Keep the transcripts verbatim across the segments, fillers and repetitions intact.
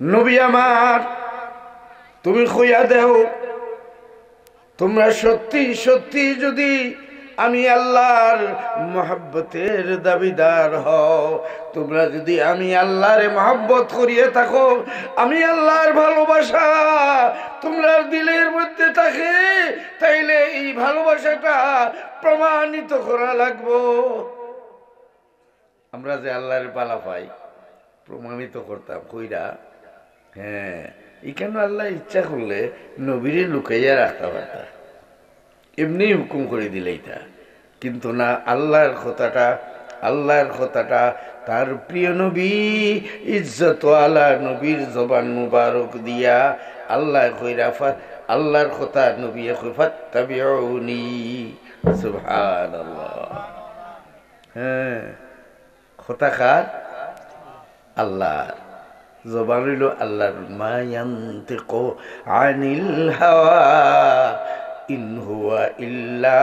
নবী আমার, তুমি কইয়া দেও, তোমরা সত্যি সত্যি যদি আমি আল্লাহর মহব্বতের দাবিদার হও, তোমরা যদি আমি আল্লাহরে মহব্বত করিয়া থাকো, আমি আল্লাহর ভালোবাসা তোমরার দিলের মধ্যে থাকে, তাইলে এই ভালোবাসাটা প্রমাণিত করা লাগবো। আমরা যে আল্লাহরে ভালা পাই, প্রমাণিত করতাম কইরা। হ্যাঁ, ইখানো আল্লাহ ইচ্ছা করলে নবীরে লুকাইয়া রাখতা পারতা, এমনি হুকুম করি দিলাইতা। কিন্তু না, আল্লাহর কথাটা, আল্লাহর কথাটা তার প্রিয় নবী, ইজ্জত আলা নবীর জবান মুবারক দিয়া আল্লাহ কইরা ফা-, আল্লাহর কথা নবীয়ে কই, "ফাত্তাবিউনি।" সুবহানাল্লাহ। হ্যাঁ, কথা কার? আল্লাহর। জবান অইলো আল্লাহর। "মা ইয়ানতিকু আনিল হাওয়া, ইন হুয়া ইল্লা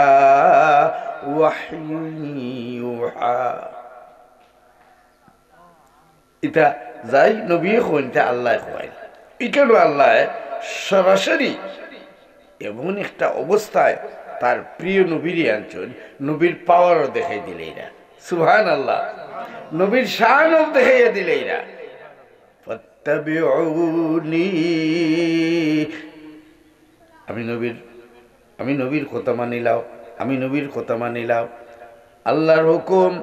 ওয়াহয়ুন ইউহা।" ইটা যাই নবীয়ে কইন, ইটা আল্লায় কইন। ইখানো আল্লায় সরাসরি এমন একটা অবস্থায় তার প্রিয় নবীরে আনছইন, নবীর পাওয়ারও দেখাই দিলাইরা। সুবহানাল্লাহ। নবীর শানও দেখাইয়া দিলাইরা। "ফাত্তাবিউনি।" আমি নবীর, আমি নবীর কথা মানিলাও, আমি নবীর কথা মানিলাও। আল্লাহর হুকুম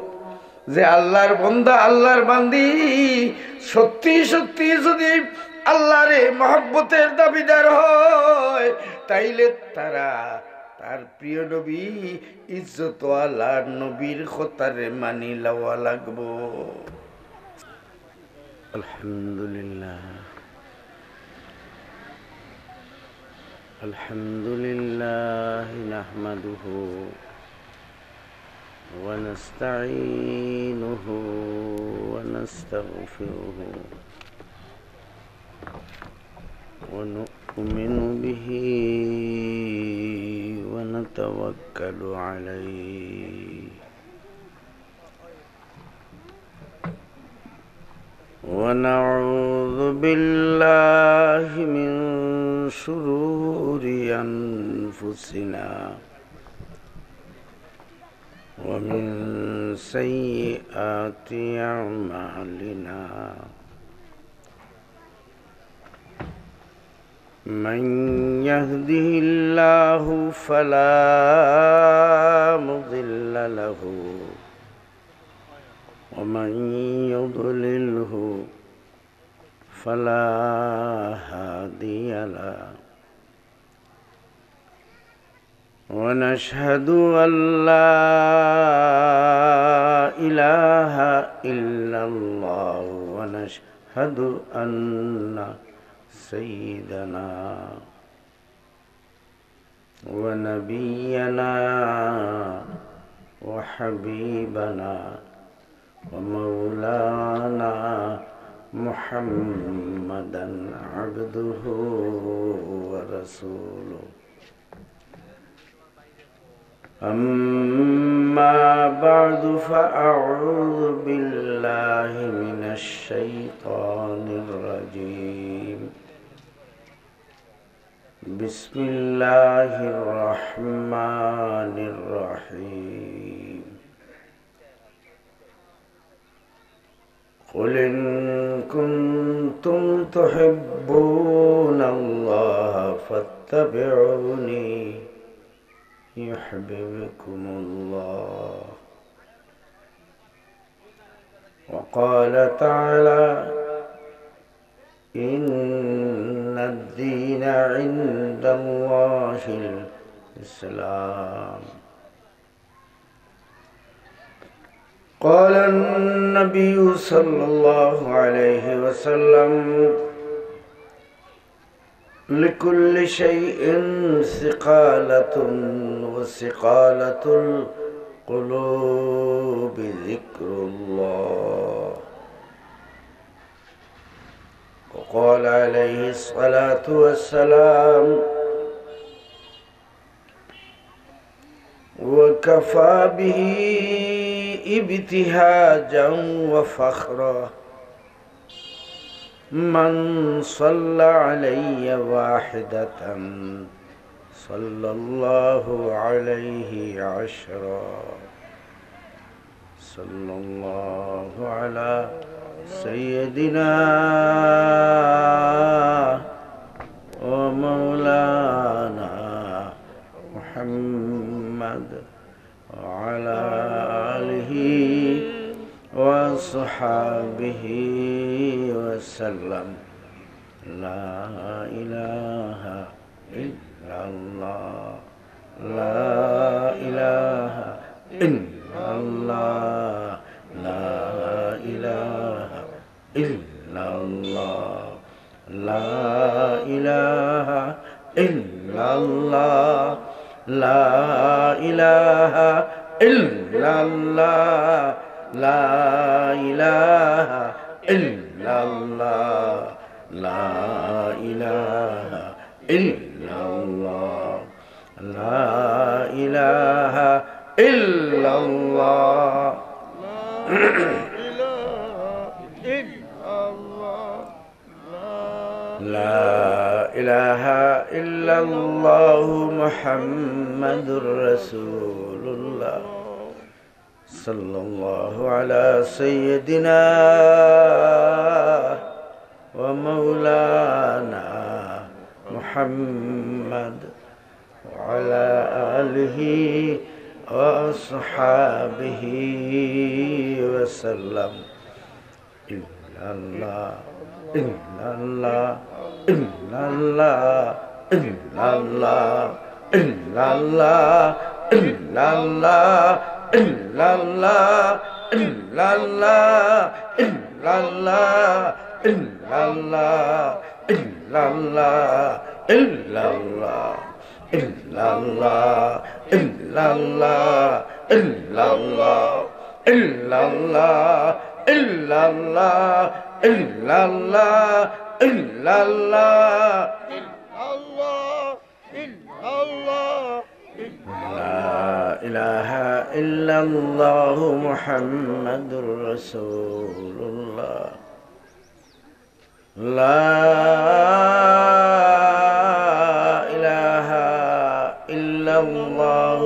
যে আল্লাহর বন্দা, আল্লাহর বান্দি সত্যি সত্যি যদি আল্লাহরে মহব্বতের দাবিদার হয়, তাইলে তারা তার প্রিয় নবী, ইজ্জতওয়ালা নবীর কথারে মানি লওয়া লাগবো। الحمد لله. الحمد لله نحمده ونستعينه ونستغفره ونؤمن به ونتوكل عليه ونعوذ بالله من شرور أنفسنا ومن سيئات أعمالنا. من يهده الله فلا مضل له ومن يضلله فلا هادي له. ونشهد أن لا إله إلا الله، ونشهد أن سيدنا ونبينا وحبيبنا ومولانا محمدا عبده ورسوله. أما بعد، فأعوذ بالله من الشيطان الرجيم. بسم الله الرحمن الرحيم. قل إن كنتم تحبون الله فاتبعوني يحببكم الله. وقال تعالى: إن الدين عند الله الإسلام. قال النبي صلى الله عليه وسلم: لكل شيء صقالة، وصقالة القلوب ذكر الله. وقال عليه الصلاة والسلام: وكفى به ابتهاجا وفخرا من صلى علي واحدة صلى الله عليه عشرا. صلى الله على سيدنا ومولانا محمد وعلى آله وصحبه وسلم. لا إله إلا الله. لا إله إلا الله. لا إله إلا الله. لا إله إلا الله. لا إله إلا الله. لا إله إلا الله. لا إله إلا الله. لا إله إلا الله. لا إله إلا الله. لا إله إلا الله محمد رسول الله. صلى الله على سيدنا ومولانا محمد وعلى آله وأصحابه وسلم. إلا الله، إلا الله، إلا الله، إلا الله، إلا الله، إلا الله، إلا الله، إلا الله، إلا الله، إلا الله، إلا الله، إلا الله. إلا الله، إلا الله، إلا الله، إلا الله، إلا الله، إلا الله، إلا الله، إلا الله، إلا الله. لا إله إلا الله محمد رسول الله. لا إله إلا الله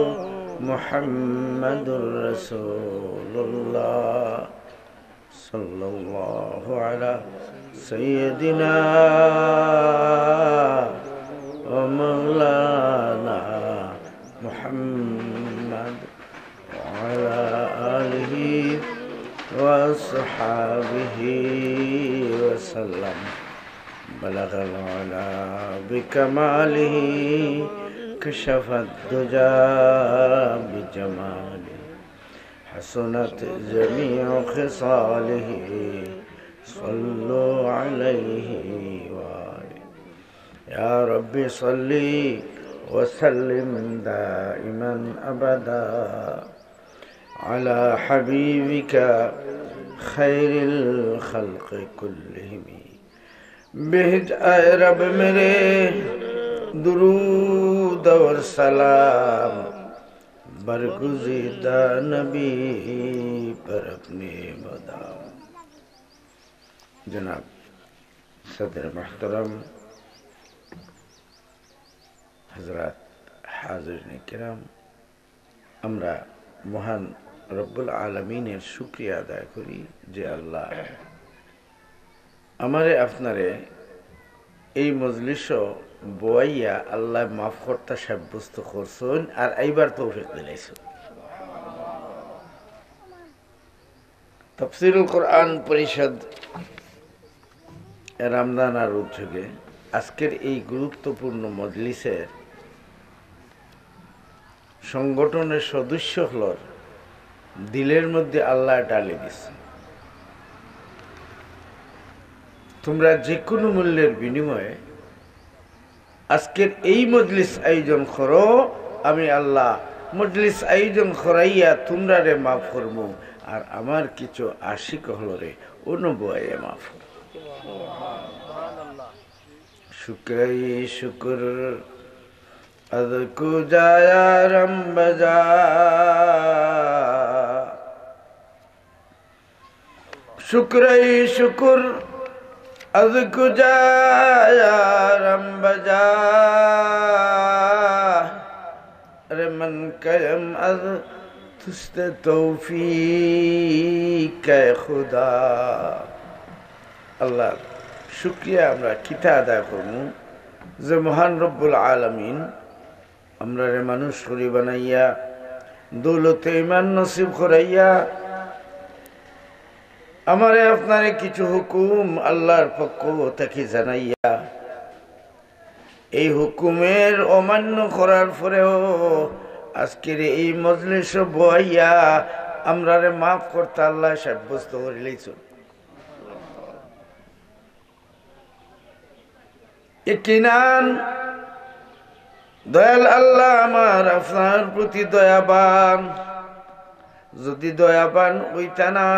محمد رسول الله. صلى الله على سيدنا ومولانا محمد وعلى آله وأصحابه وسلم. بلغ العلا بكماله، كشف الدجى بجماله، حسنت جميع خصاله. صلوا عليه وآله. يا رب صل وسلم دائما أبدا على حبيبك خير الخلق كلهم. بهت اے رب میرے درود اور سلام، برگزیدہ نبی پر اپنے مدام۔ جناب صدر محترم، হযরত হাজিরিনে কেরাম, আমরা মহান রব্বুল আলামিনের শুকরিয়া আদায় করি যে আল্লাহ আমারে আপনারে এই মজলিসো বওয়াইয়া আল্লাহ মাফ করতা সাব্যস্ত করছইন আর আইবার তৌফিক দিলাইছইন। তাফসীরুল কোরআন পরিষদ রমজান আর উদ্যোগে আজকের এই গুরুত্বপূর্ণ মজলিসের সংগঠনের সদস্য হকলর দিলের মধ্যে আল্লাহ ডালি দিছে। তোমরা যে কোনো মূল্যের বিনিময়ে আজকের এই মজলিস আয়োজন করো, আমি আল্লাহ মজলিস আয়োজন করাইয়া তোমরারে মাফ করমু, আর আমার কিছু আশিক হকলরে অনো বওয়াইয়া মাফ করমু। শুকরই শুকর از کجا آرم بجا، শুকরই শুকর از کجا یارم بجا، ارے من کیم از تست توفیق خدا۔ আল্লাহর শুকরিয়া আমরা কিতা আদায় করমু যে মহান রব্বুল আলামিন আমরারে মানুষ করি বানাইয়া, দৌলতে ইমান নসিব করাইয়া, আমারে আপনারে কিছু হুকুম আল্লাহর পক্ষ থাকি জানাইয়া, এই হুকুমের অমান্য করার পরেও আজকের এই মজলিসো বওয়াইয়া আমরারে মাফ করতা আল্লায় সাব্যস্ত করিলাইছইন। ইয়াকিনান দয়াল আল্লাহ আমার আপনার প্রতি দয়াবান। যদি দয়াবান অইতা না,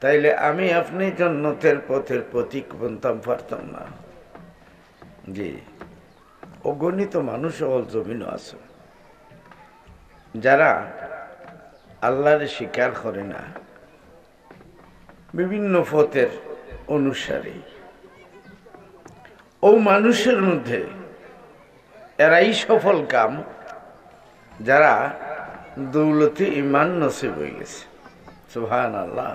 তাইলে আমি আপনে জন্নতের পথের পথিক বনতাম পারতাম না। জি, অগণিত মানুষ অকল জমিনো আছে, যারা আল্লাহরে স্বীকার করে না, বিভিন্ন পথের অনুসারী। অউ মানুষের মধ্যে এরাই সফলকাম, যারা দৌলতে ইমান নসিব অইগেছে। সুবহানাল্লাহ।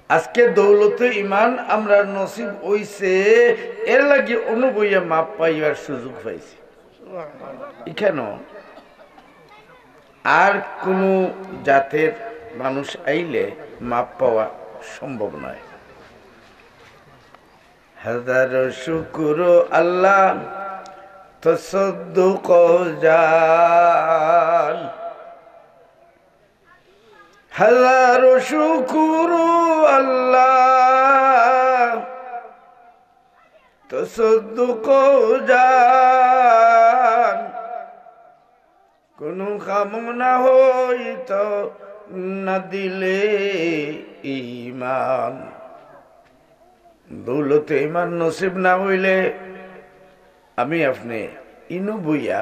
আজকে দৌলতে ইমান আমরার নসিব অইছে, এরলাগি অনো বইয়া মাফ পাইবার সুযোগ পাইছি। ইখানো আর কুনু জাতের মানুষ আইলে মাফ পাওয়া সম্ভব নয়। হাজারো শুকুর আল্লাহ, তসদ্দুক জান। হাজারো শুকুর আল্লাহ, তসদ্দুক জান। কুনু কামনা হইতো না দিলে ইমান। দৌলতে ইমান নসিব না অইলে আমি আপনে ইনো বইয়া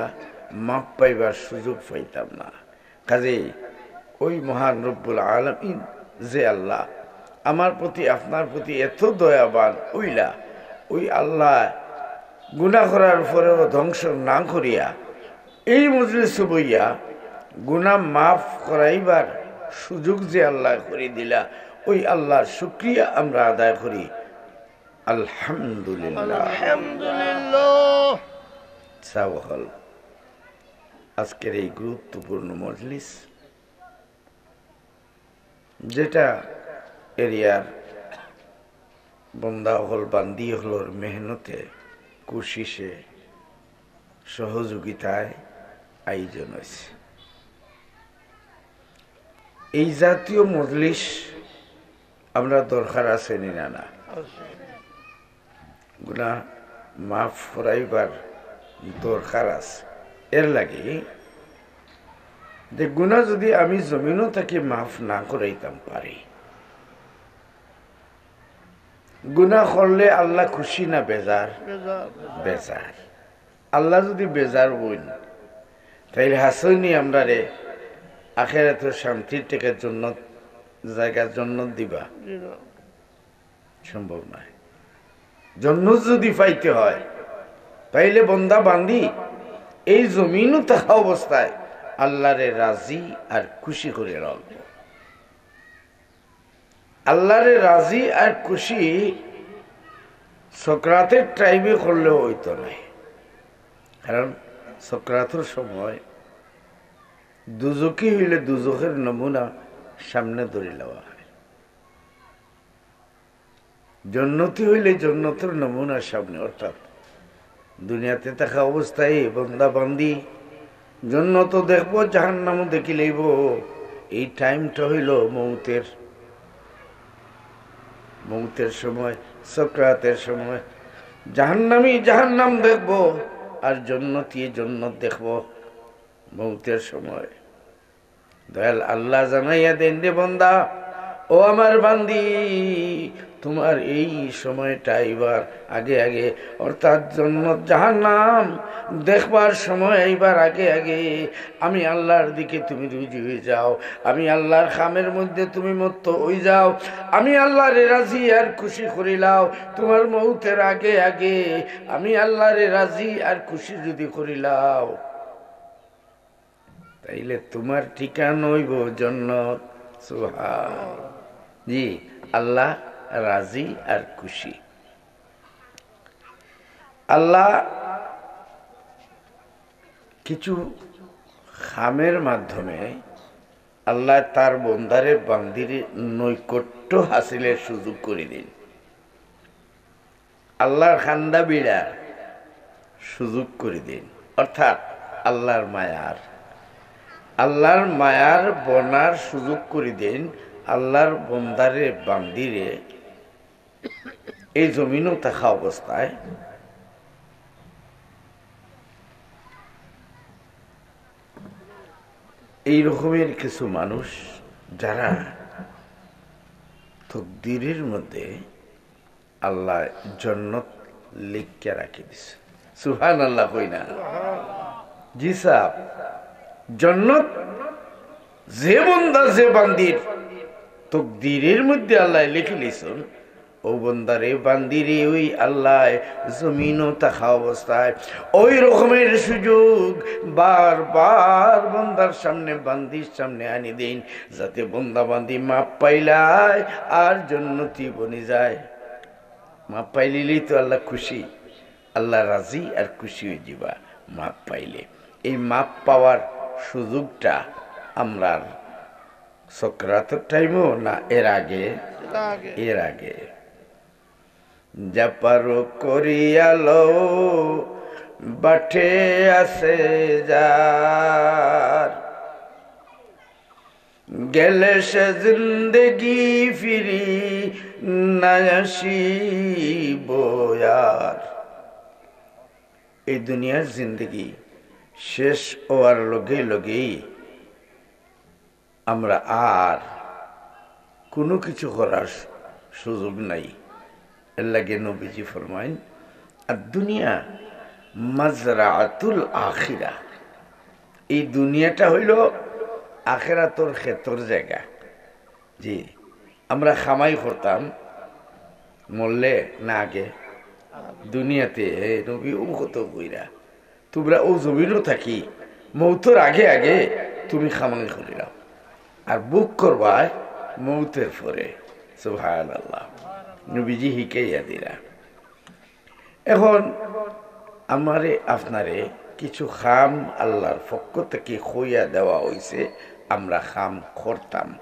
মাফ পাইবার সুযোগ পাইতাম না। কাজেই ওই মহান রব্বুল আলামিন যে আল্লাহ আমার প্রতি, আপনার প্রতি এত দয়াবান অইলা, ওই আল্লাহ গুনাহ করার পরেও ধ্বংস না করিয়া এই মজলিসো বইয়া গুনাহ মাফ করাইবার সুযোগ যে আল্লাহ করি দিলা, ওই আল্লাহর শুকরিয়া আমরা আদায় করি। আলহামদুলিল্লাহ। আলহামদুলিল্লাহ। সাব অকল, আজকের এই গুরুত্বপূর্ণ মজলিস, যেটা এরিয়ার বন্দা অকল, বান্দি অকলর মেহনতে, কোশিশে, সহযোগিতায় আয়োজন অইছে। এই জাতীয় মজলিস আমরা দরকার আছে নি না? না। গুনাহ মাফ করাইবার দরকার আছে। এর লাগি যে গুনাহ যদি আমি জমিনো থাকি মাফ না করাইতাম পারি, গুনাহ করলে আল্লাহ খুশি না বেজার? বেজার। বেজার। আল্লাহ যদি বেজার অইন, তাইলে হাছইন নি আমরারে আখেরাতর শান্তির টেকা জন্নত, জাগা জন্নত দিবা? জি না। সম্ভব নয়। জন্নত যদি পাইতে হয়, তাইলে বন্দা বান্দি এই জমিনো থাকা অবস্থায় আল্লাহরে রাজি আর খুশি করি রাখবো। আল্লাহরে রাজি আর খুশি সকরাতের টাইমে করলেও অইতো নায়, কারণ সকরাতর সময় দুজখি অইলে দুজখর নমুনা সামনে ধরি লওয়া হয়। জন্নতি অইলে জন্নতর নমুনা সামনে, অর্থাৎ দুনিয়াতে থাকা অবস্থায় বন্দা বান্দি জন্নতও দেখবো, জাহান্নামও দেখিলাইবো। এই টাইমটা অইলো মউতের, মউতের সময়, সকরাতের সময়। জাহান্নামী জাহান্নাম দেখবো, আর জন্নতি জন্নত দেখবো মউতের সময়। দয়াল আল্লাহ জানাইয়া দেইন, রে বন্দা, ও আমার বান্দি, তোমার এই সময়টা আইবার আগে আগে, অর্থাৎ জন্নত জাহান্নাম দেখবার সময় আইবার আগে আগে আমি আল্লাহর দিকে তুমি রুজু হয়ে যাও, আমি আল্লাহর কামের মধ্যে তুমি মত্ত হয়ে যাও, আমি আল্লাহরে রাজি আর খুশি করিলাও। তোমার মৌতের আগে আগে আমি আল্লাহরে রাজি আর খুশি যদি করিলাও, তাইলে তোমার ঠিকানা হইব জন্নত। সুবহান। জি, আল্লাহ রাজি আর খুশি। আল্লাহ কিছু কামের মাধ্যমে আল্লাহ তার বন্দারে বান্দিরে নৈকট্য হাসিলের সুযোগ করে দিন। আল্লাহর খান্দা বিড়া সুযোগ করে দিন, অর্থাৎ আল্লাহর মায়ার, আল্লাহর মায়ার বনার সুযোগ করে দিন। আল্লাহর বন্দারে বান্দিরে এই জমিনও থাকা অবস্থায় এই রকমের কিছু মানুষ, যারা তকদিরের মধ্যে আল্লাহ জন্নত লিখিয়া রাখি দিছে। সুবহানাল্লাহ কই না? জি সাহেব, জন্নত যে বন্দা যে বান্দির তকদিরের মধ্যে আল্লাহ লিখি লিছুন, ও বন্দারে বান্দিরে ওই আল্লাহ জমিনও থাকা অবস্থায় ওই রকমের সুযোগ বারবার বন্দার সামনে বান্দির সামনে আনি দিন, যাতে বন্দা বান্দি মাপ পাইলায় আর জন্নতি বনি যায়। মাপ পাইলিলেই তো আল্লাহ খুশি, আল্লাহ রাজি আর খুশি হয়ে যাবা মাপ পাইলে। এই মাপ পাওয়ার সুযোগটা আমরার সকরাতর টাইমও না এর আগে? এর আগে। এর আগে। যা পারো করিয়া লও, বাটে আছে যার। গেলে সে জিন্দেগি ফিরি না আসিব আর। এই দুনিয়ার জিন্দেগি শেষ হওয়ার লগে লগেই আমরা আর কোনো কিছু করার সুযোগ নাই। এর লাগে নবীজি ফরমাইন, "আর দুনিয়া মাজরাতুল আখিরা।" এই দুনিয়াটা হইল আখেরাতর খেতর জায়গা। জি, আমরা কামাই করতাম মরলে না আগে? দুনিয়াতে, হে নবী, ও কত কইরা, তোমরা ও জমিনও থাকি মৌতর আগে আগে তুমি কামাই করিলাও, আর ভোগ করবায় মৌতের পরে। সুবহানাল্লাহ। নবীজি হিকাইয়া দিলা। এখন আমারে আপনারে কিছু কাম আল্লাহর পক্ষ থেকে কইয়া দেওয়া হইছে, আমরা কাম করতাম।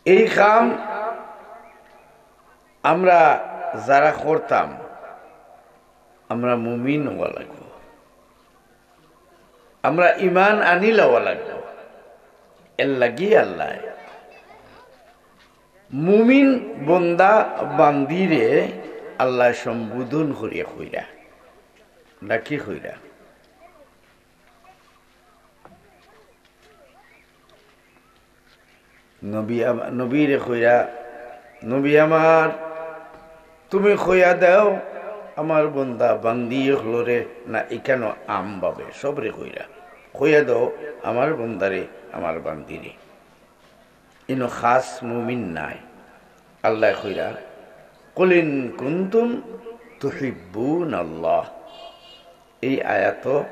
এই কাম আমরা যারা করতাম, আমরা মুমিন হওয়া লাগবো, আমরা ইমান আনিল হওয়া লাগবো। এর লাগি আল্লাহ মুমিন বন্দা বান্দিরে আল্লাহ সম্বোধন করিয়া কইরা, ডাকি কইরা। নবী আমা-, নবীরে কইরা, "নবী আমার, তুমি কইয়া দেও আমার বন্দা বান্দি অকলরে", না, এখানো আমভাবে সবরে কইরা, "কইয়া দেও আমার বন্দারে, আমার বান্দিরে।" ইনো খাস মুমিন নাই। আল্লাহ কইরা, "কুল ইন কুনতুম তুহিব্বুনাল্লাহ।" এই আয়াত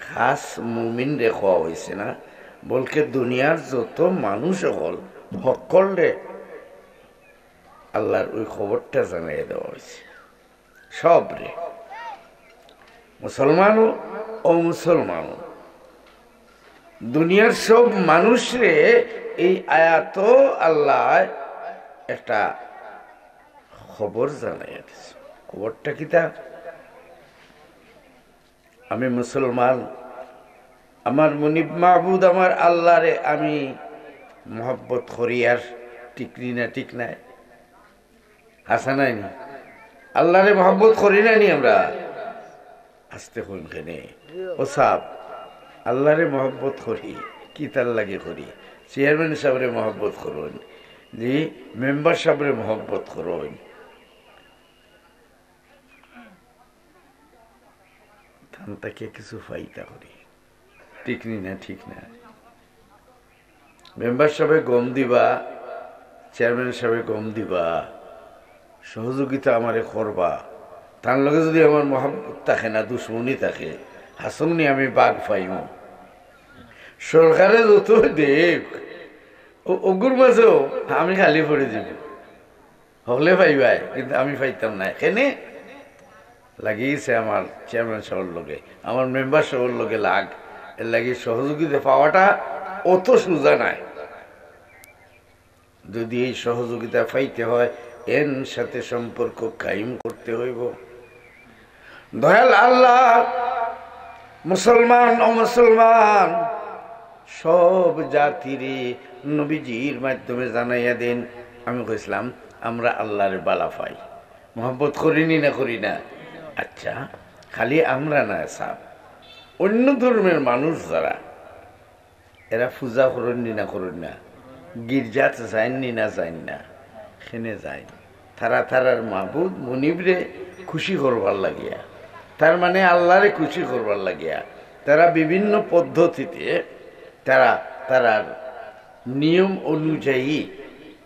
খাস মুমিনরে কওয়া হইছে না, বলকে দুনিয়ার যত মানুষ অকল, হকলরে আল্লাহর ওই খবরটা জানাই দেওয়া হইছে। সবরে, মুসলমানও, অমুসলমানও, দুনিয়ার সব মানুষরে এই আয়াত আল্লাহ একটা খবর জানাইয়া দিছে। খবরটা কিতা? আমি মুসলমান, আমার মুনিব মাবুদ, আমার আল্লাহরে আমি মহব্বত করি, আর ঠিক নি না? ঠিক নাই? হাছা নায় নি? আল্লাহরে মহব্বত করি না নি আমরা? আস্তে কইন কেনে। ও সাব, আল্লাহরে মহব্বত করি, কিতার লাগি করি? চেয়ারম্যান সাবরে মহব্বত করইন, জি, মেম্বার সাবরে মহব্বত করইন। তান তাকে কিছু ফায়দা করি, ঠিক নি না? ঠিক না? মেম্বার সাবে গম দিবা, চেয়ারম্যান সাবে গম দিবা, সহযোগিতা আমারে করবা। তার লগে যদি আমার মহব্বত থাকে না, দুশমনি থাকে, হাসংনি আমি বাঘ পাইমু। সরকারে যত দেখ, ও-, ওগুর মাঝেও আমি খালি পড়ে দিব। হকলে পাইবায়, কিন্তু আমি পাইতাম না। এখানে লাগিয়েছে আমার চেয়ারম্যান সাবর লগে, আমার মেম্বার সাবর লগে লাগ, এর লাগি সহযোগিতা পাওয়াটা অত সোজা নায়। যদি এই সহযোগিতা পাইতে হয়, এন সাথে সম্পর্ক কায়েম করতে হইব। দয়াল আল্লাহ, মুসলমান, অমুসলমান, সব জাতিরে নবীজির মাধ্যমে জানাইয়া দেন। আমি কইছিলাম, আমরা আল্লাহরে বালা পাই, মহব্বত করিনি না করি না? আচ্ছা, খালি আমরা না সাব, অন্য ধর্মের মানুষ যারা, এরা পূজা করইন নি না করইন না? গির্জাত যাইন নি না যাইন না? কেনে যাইন। তারা তারার মাবুদ মুনিবরে খুশি করবার লাগিয়া, তার মানে আল্লাহরে খুশি করবার লাগিয়া, তারা বিভিন্ন পদ্ধতিতে তারা তারার নিয়ম অনুযায়ী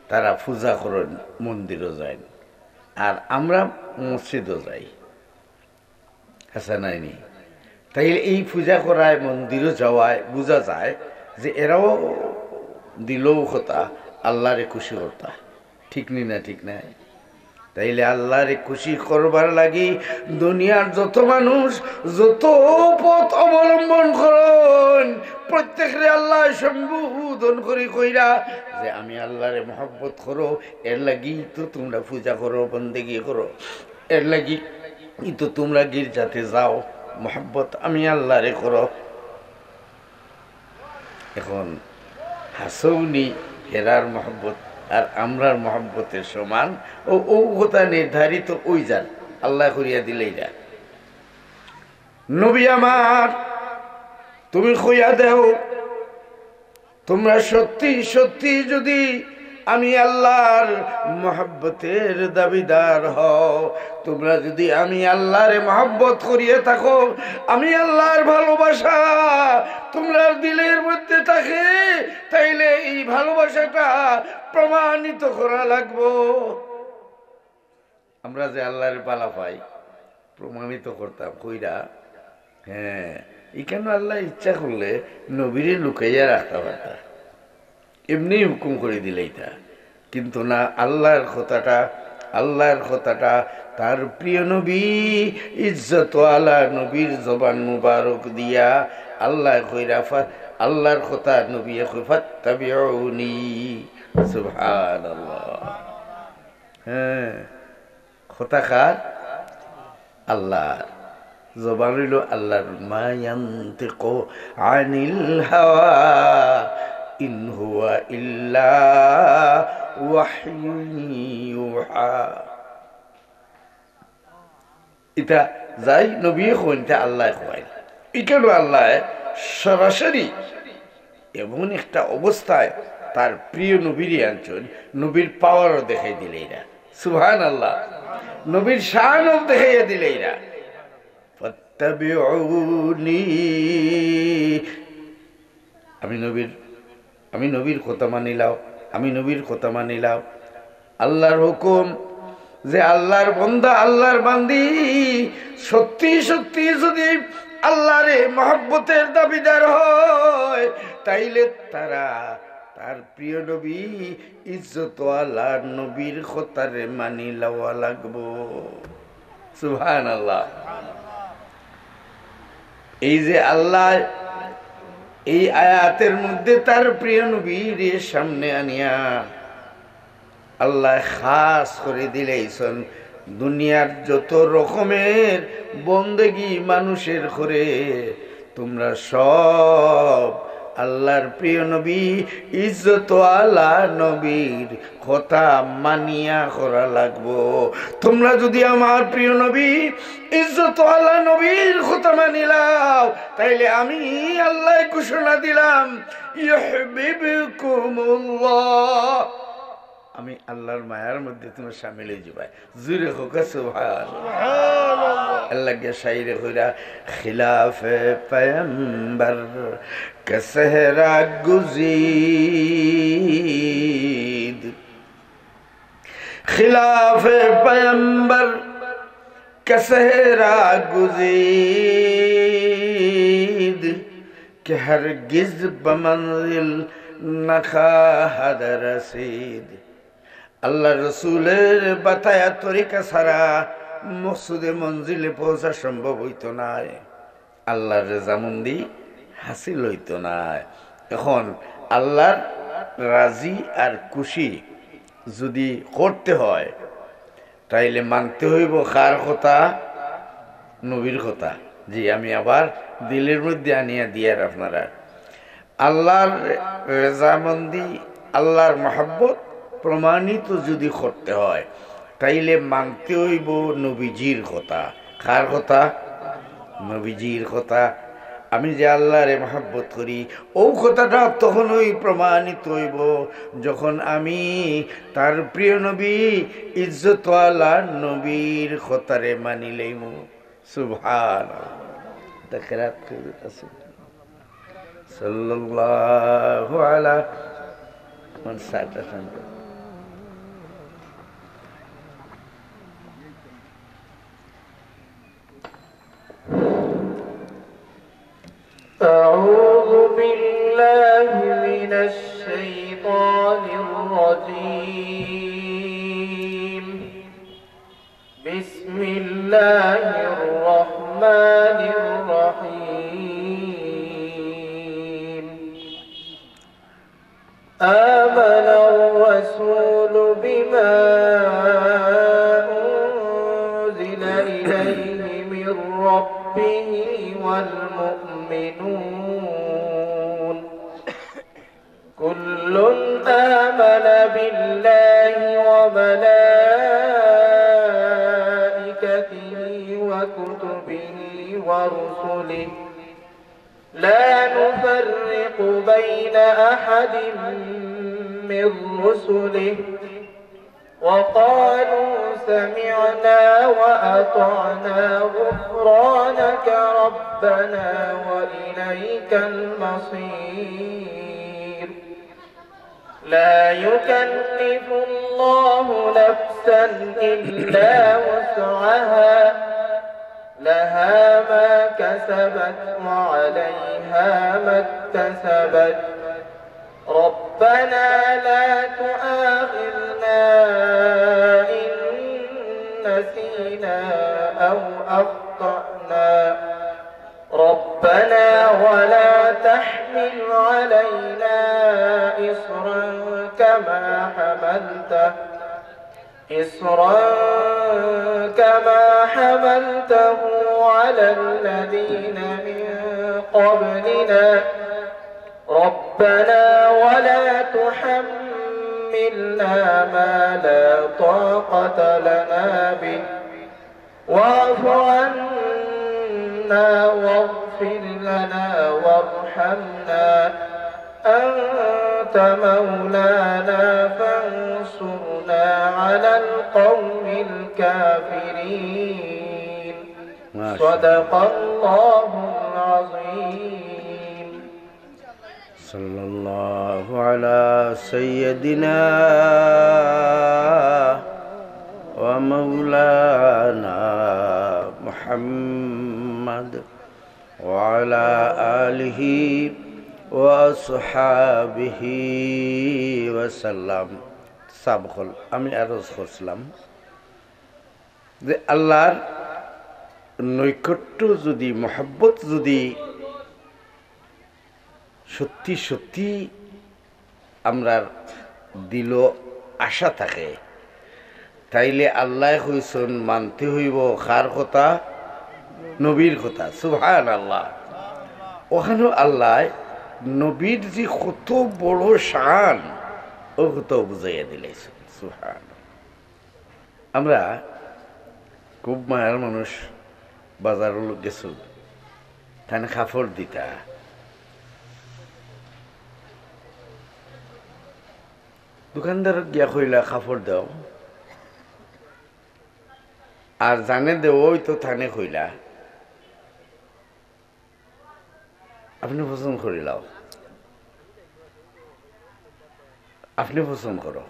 তারা পূজা করইন, মন্দিরও যাইন, আর আমরা মসজিদও যাই। আছে নাইনি? তাইলে এই পূজা করায়, মন্দিরও যাওয়ায় বুঝা যায় যে এরাও দিলও কথা আল্লাহরে খুশি করতা, ঠিক নি না? ঠিক নাই? তাইলে আল্লাহরে খুশি করবার লাগি দুনিয়ার যত মানুষ যত পথ অবলম্বন করইন, প্রত্যেকরে আল্লাহ সম্বোধন করি কইরা যে, "আমি আল্লাহরে মহব্বত করো, এর লাগি তো তোমরা পূজা করো, বন্দেগি করো, এর লাগি তো তোমরা গির্জাতে যাও, মহব্বত আমি আল্লাহরে করো।" এখন হাসৌনি হেরার মহব্বত আর আমরার মহব্বতের সমান, ও, ও কথা নির্ধারিত ওই যান, আল্লাহ করিয়া দিলেই যা। নবী আমার, তুমি কইয়া দেও, তোমরা সত্যি সত্যি যদি আমি আল্লাহর মহব্বতের দাবিদার হও, তোমরা যদি আমি আল্লাহরে মহব্বত করিয়া থাকো, আমি আল্লাহর ভালোবাসা তোমরার দিলের মধ্যে থাকে, তাইলে এই ভালোবাসাটা প্রমাণিত করা লাগবো। আমরা যে আল্লাহরে বালা পাই, প্রমাণিত করতাম কইরা। হ্যাঁ, এখানে আল্লাহ ইচ্ছা করলে নবীরে লুকাইয়া রাখতে পারতা, এমনি হুকুম করে দিলেইতা। কিন্তু না, আল্লাহর কথাটা, আল্লাহর কথাটা তার প্রিয় নবী, ইজ্জত আলা নবীর জবান মুবারক দিয়া আল্লাহ কইরা ফা-, আল্লাহর কথা নবী কই, "ফাত্তাবিউনি।" সুবহানাল্লাহ। হ্যাঁ, কথা কার? আল্লাহর। জবান হইল আল্লাহর, "মা ইয়ানতিকু আনিল হাওয়া, ইন হুয়া ইল্লা ওয়াহয়ুন ইউহা।" ইটা যাই নবী কইন, ইটা আল্লাহ কইন। ইখানো আল্লাহ সরাসরি এমন একটা অবস্থায় তার প্রিয় নবীরে আনছইন, নবীর পাওয়ারও দেখাই দিলেইরা। সুবহানাল্লাহ। নবীর শানও দেখাইয়া দিলেইরা। ফাত্তাবিউনি। আমি নবীর, আমি নবীর কথা মানিলাও, আমি নবীর কথা মানিলাও। আল্লাহর হুকুম যে আল্লাহর বন্দা, আল্লাহর বান্দি সত্যি সত্যি যদি আল্লাহরে মহব্বতের দাবিদার হয়, তাইলে তারা তার প্রিয় নবী, ইজ্জতওয়ালা নবীর কথারে মানি লওয়া লাগবো। সুবহানাল্লাহ। এই যে আল্লাহ এই আয়াতের মধ্যে তার প্রিয় নবীর সামনে আনিয়া আল্লাহ খাস করে দিলাইছইন দুনিয়ার যত রকমের বন্দেগি মানুষের করে, তোমরা সব আল্লাহর প্রিয় নবী, ইজ্জতওয়ালা নবীর কথা মানিয়া করা লাগবো। তোমরা যদি আমার প্রিয় নবী, ইজ্জতওয়ালা নবীর কথা মানিলাও, তাইলে আমি আল্লাহ ঘোষণা দিলাম, ইউহিব্বুকুমুল্লাহ, আমি আল্লাহর মায়ার মধ্যে তুমি শামিল অই যাবায়। জোরে কউক্কা সুবহানাল্লাহ। আল্লাহ গিয়া শাইরে কইরা, খিলাফে পয়ম্বর কে সেহরা গুজিদ, খিলাফে পয়ম্বর কে সেহরা গুজিদ, কে হরগিজ বে মঞ্জিল না খাহাদ রসিদ। আল্লাহর রসুলের বাতায়া তরিকা ছাড়া মকসুদে মঞ্জিলে পৌঁছা সম্ভব অইতো নায়, আল্লাহর রেজামন্দি হাসিল অইতো নায়। এখন আল্লাহর রাজি আর খুশি যদি করতে হয়, তাইলে মানতে অইবো কার কথা? নবীর কথা। জি, আমি আবার দিলের মধ্যে আনিয়া দিয়ার আপনারা, আল্লাহর রেজামন্দি, আল্লাহর মহব্বত প্রমাণিত যদি করতে হয়, তাইলে মানতে অইবো নবীজির কথা। কার কথা? নবীজির কথা। আমি যে আল্লাহরে মহব্বত করি, অউ কথাটা তখনই প্রমাণিত অইবো, যখন আমি তার প্রিয় নবী, ইজ্জতওয়ালা নবীর কথারে মানি লইমু। সুবহানাল্লাহ। এটা কেরাত কইতে আছে। সাল্লাল্লাহু আলা মান সাতাসান। أعوذ بالله من الشيطان الرجيم. بسم الله الرحمن الرحيم. آمن الرسول بما أنزل إليه من ربه والمؤمنون. كل آمن بالله وملائكته وكتبه ورسله لا نفرق بين أحد من رسله وقالوا سمعنا وأطعنا غفرانك ربنا وإليك المصير. لا يكلف الله نفسا إلا وسعها، لها ما كسبت وعليها ما اكتسبت. ربنا لا تؤاخذنا إن نسينا أو أخطأنا. ربنا ولا تحمل علينا إصرا كما حملته، إصرا كما حملته على الذين من قبلنا. ربنا ولا تحملنا ما لا طاقة لنا به. واعف عنا واغفر لنا وارحمنا أنت مولانا فانصرنا على القوم الكافرين. ما شاء الله. صدق الله العظيم. صلى الله على سيدنا ومولانا محمد وعلى آله وأصحابه وسلم. সাব অকল, আমি আরজ করছিলাম যে আল্লাহর নৈকট্য যদি, মহব্বত যদি সত্যি সত্যি আমরার দিলো আশা থাকে, তাইলে আল্লায় কইছইন মানতে অইবো কার কথা? নবীর কথা। সুবহানাল্লাহ। অখানো আল্লায় নবীর যে কত বড় শান, ও কত বুঝাইয়া দিলাইছইন। সুবহান। আমরা খুব মায়ার মানুষ, বাজারো গেছইন, তাইন কাপড় দিতা, দোকানদার গিয়া কইলা, "কাপড় দেও।" আর জানে দেওয়া অইতো, তানে কইলা, "আপনে পছন্দ করিলাও, আপনে পছন্দ করো।"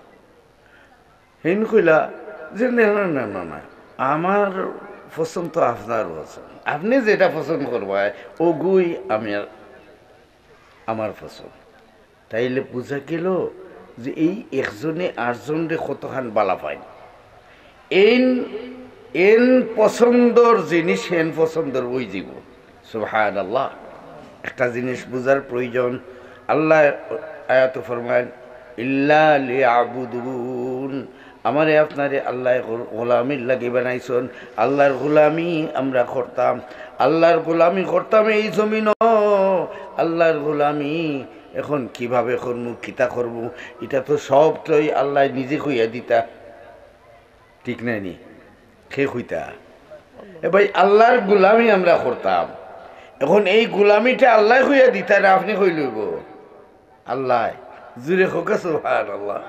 হেইন কইলা যে, "না, না, না, না, না, আমার পছন্দ তো আপনার পছন্দ, আপনে যেটা পছন্দ করবা, ওগুই আমি আর, আমার পছন্দ।" তাইলে বুঝা গেল যে এই একজনে আরজনরে কতখান বালা পাইন। এইন, এইন পছন্দর জিনিস হেন পছন্দর অইযিবো। সুবহানাল্লাহ। একটা জিনিস বুঝার প্রয়োজন। আল্লাহ আয়াতো ফরমাইন, "ইল্লা লিয়াবুদুন।" আমারে আপনারে আল্লায় গোল-, গোলামির লাগি বানাইছইন। আল্লাহর গোলামি আমরা করতাম, আল্লাহর গোলামি করতাম এই জমিনো। আল্লাহর গোলামি এখন কিভাবে করমু, কিতা করমু, ইটা তো সবটাই আল্লায় নিজে কইয়া দিতা, ঠিক নায় নি? কে কইতা? এ ভাই, আল্লাহর গোলামি আমরা করতাম, এখন এই গোলামিটা আল্লায় কইয়া দিতা না আপনে কইলে অইবো? আল্লায়। জুরে কউক্কা সুবহানাল্লাহ।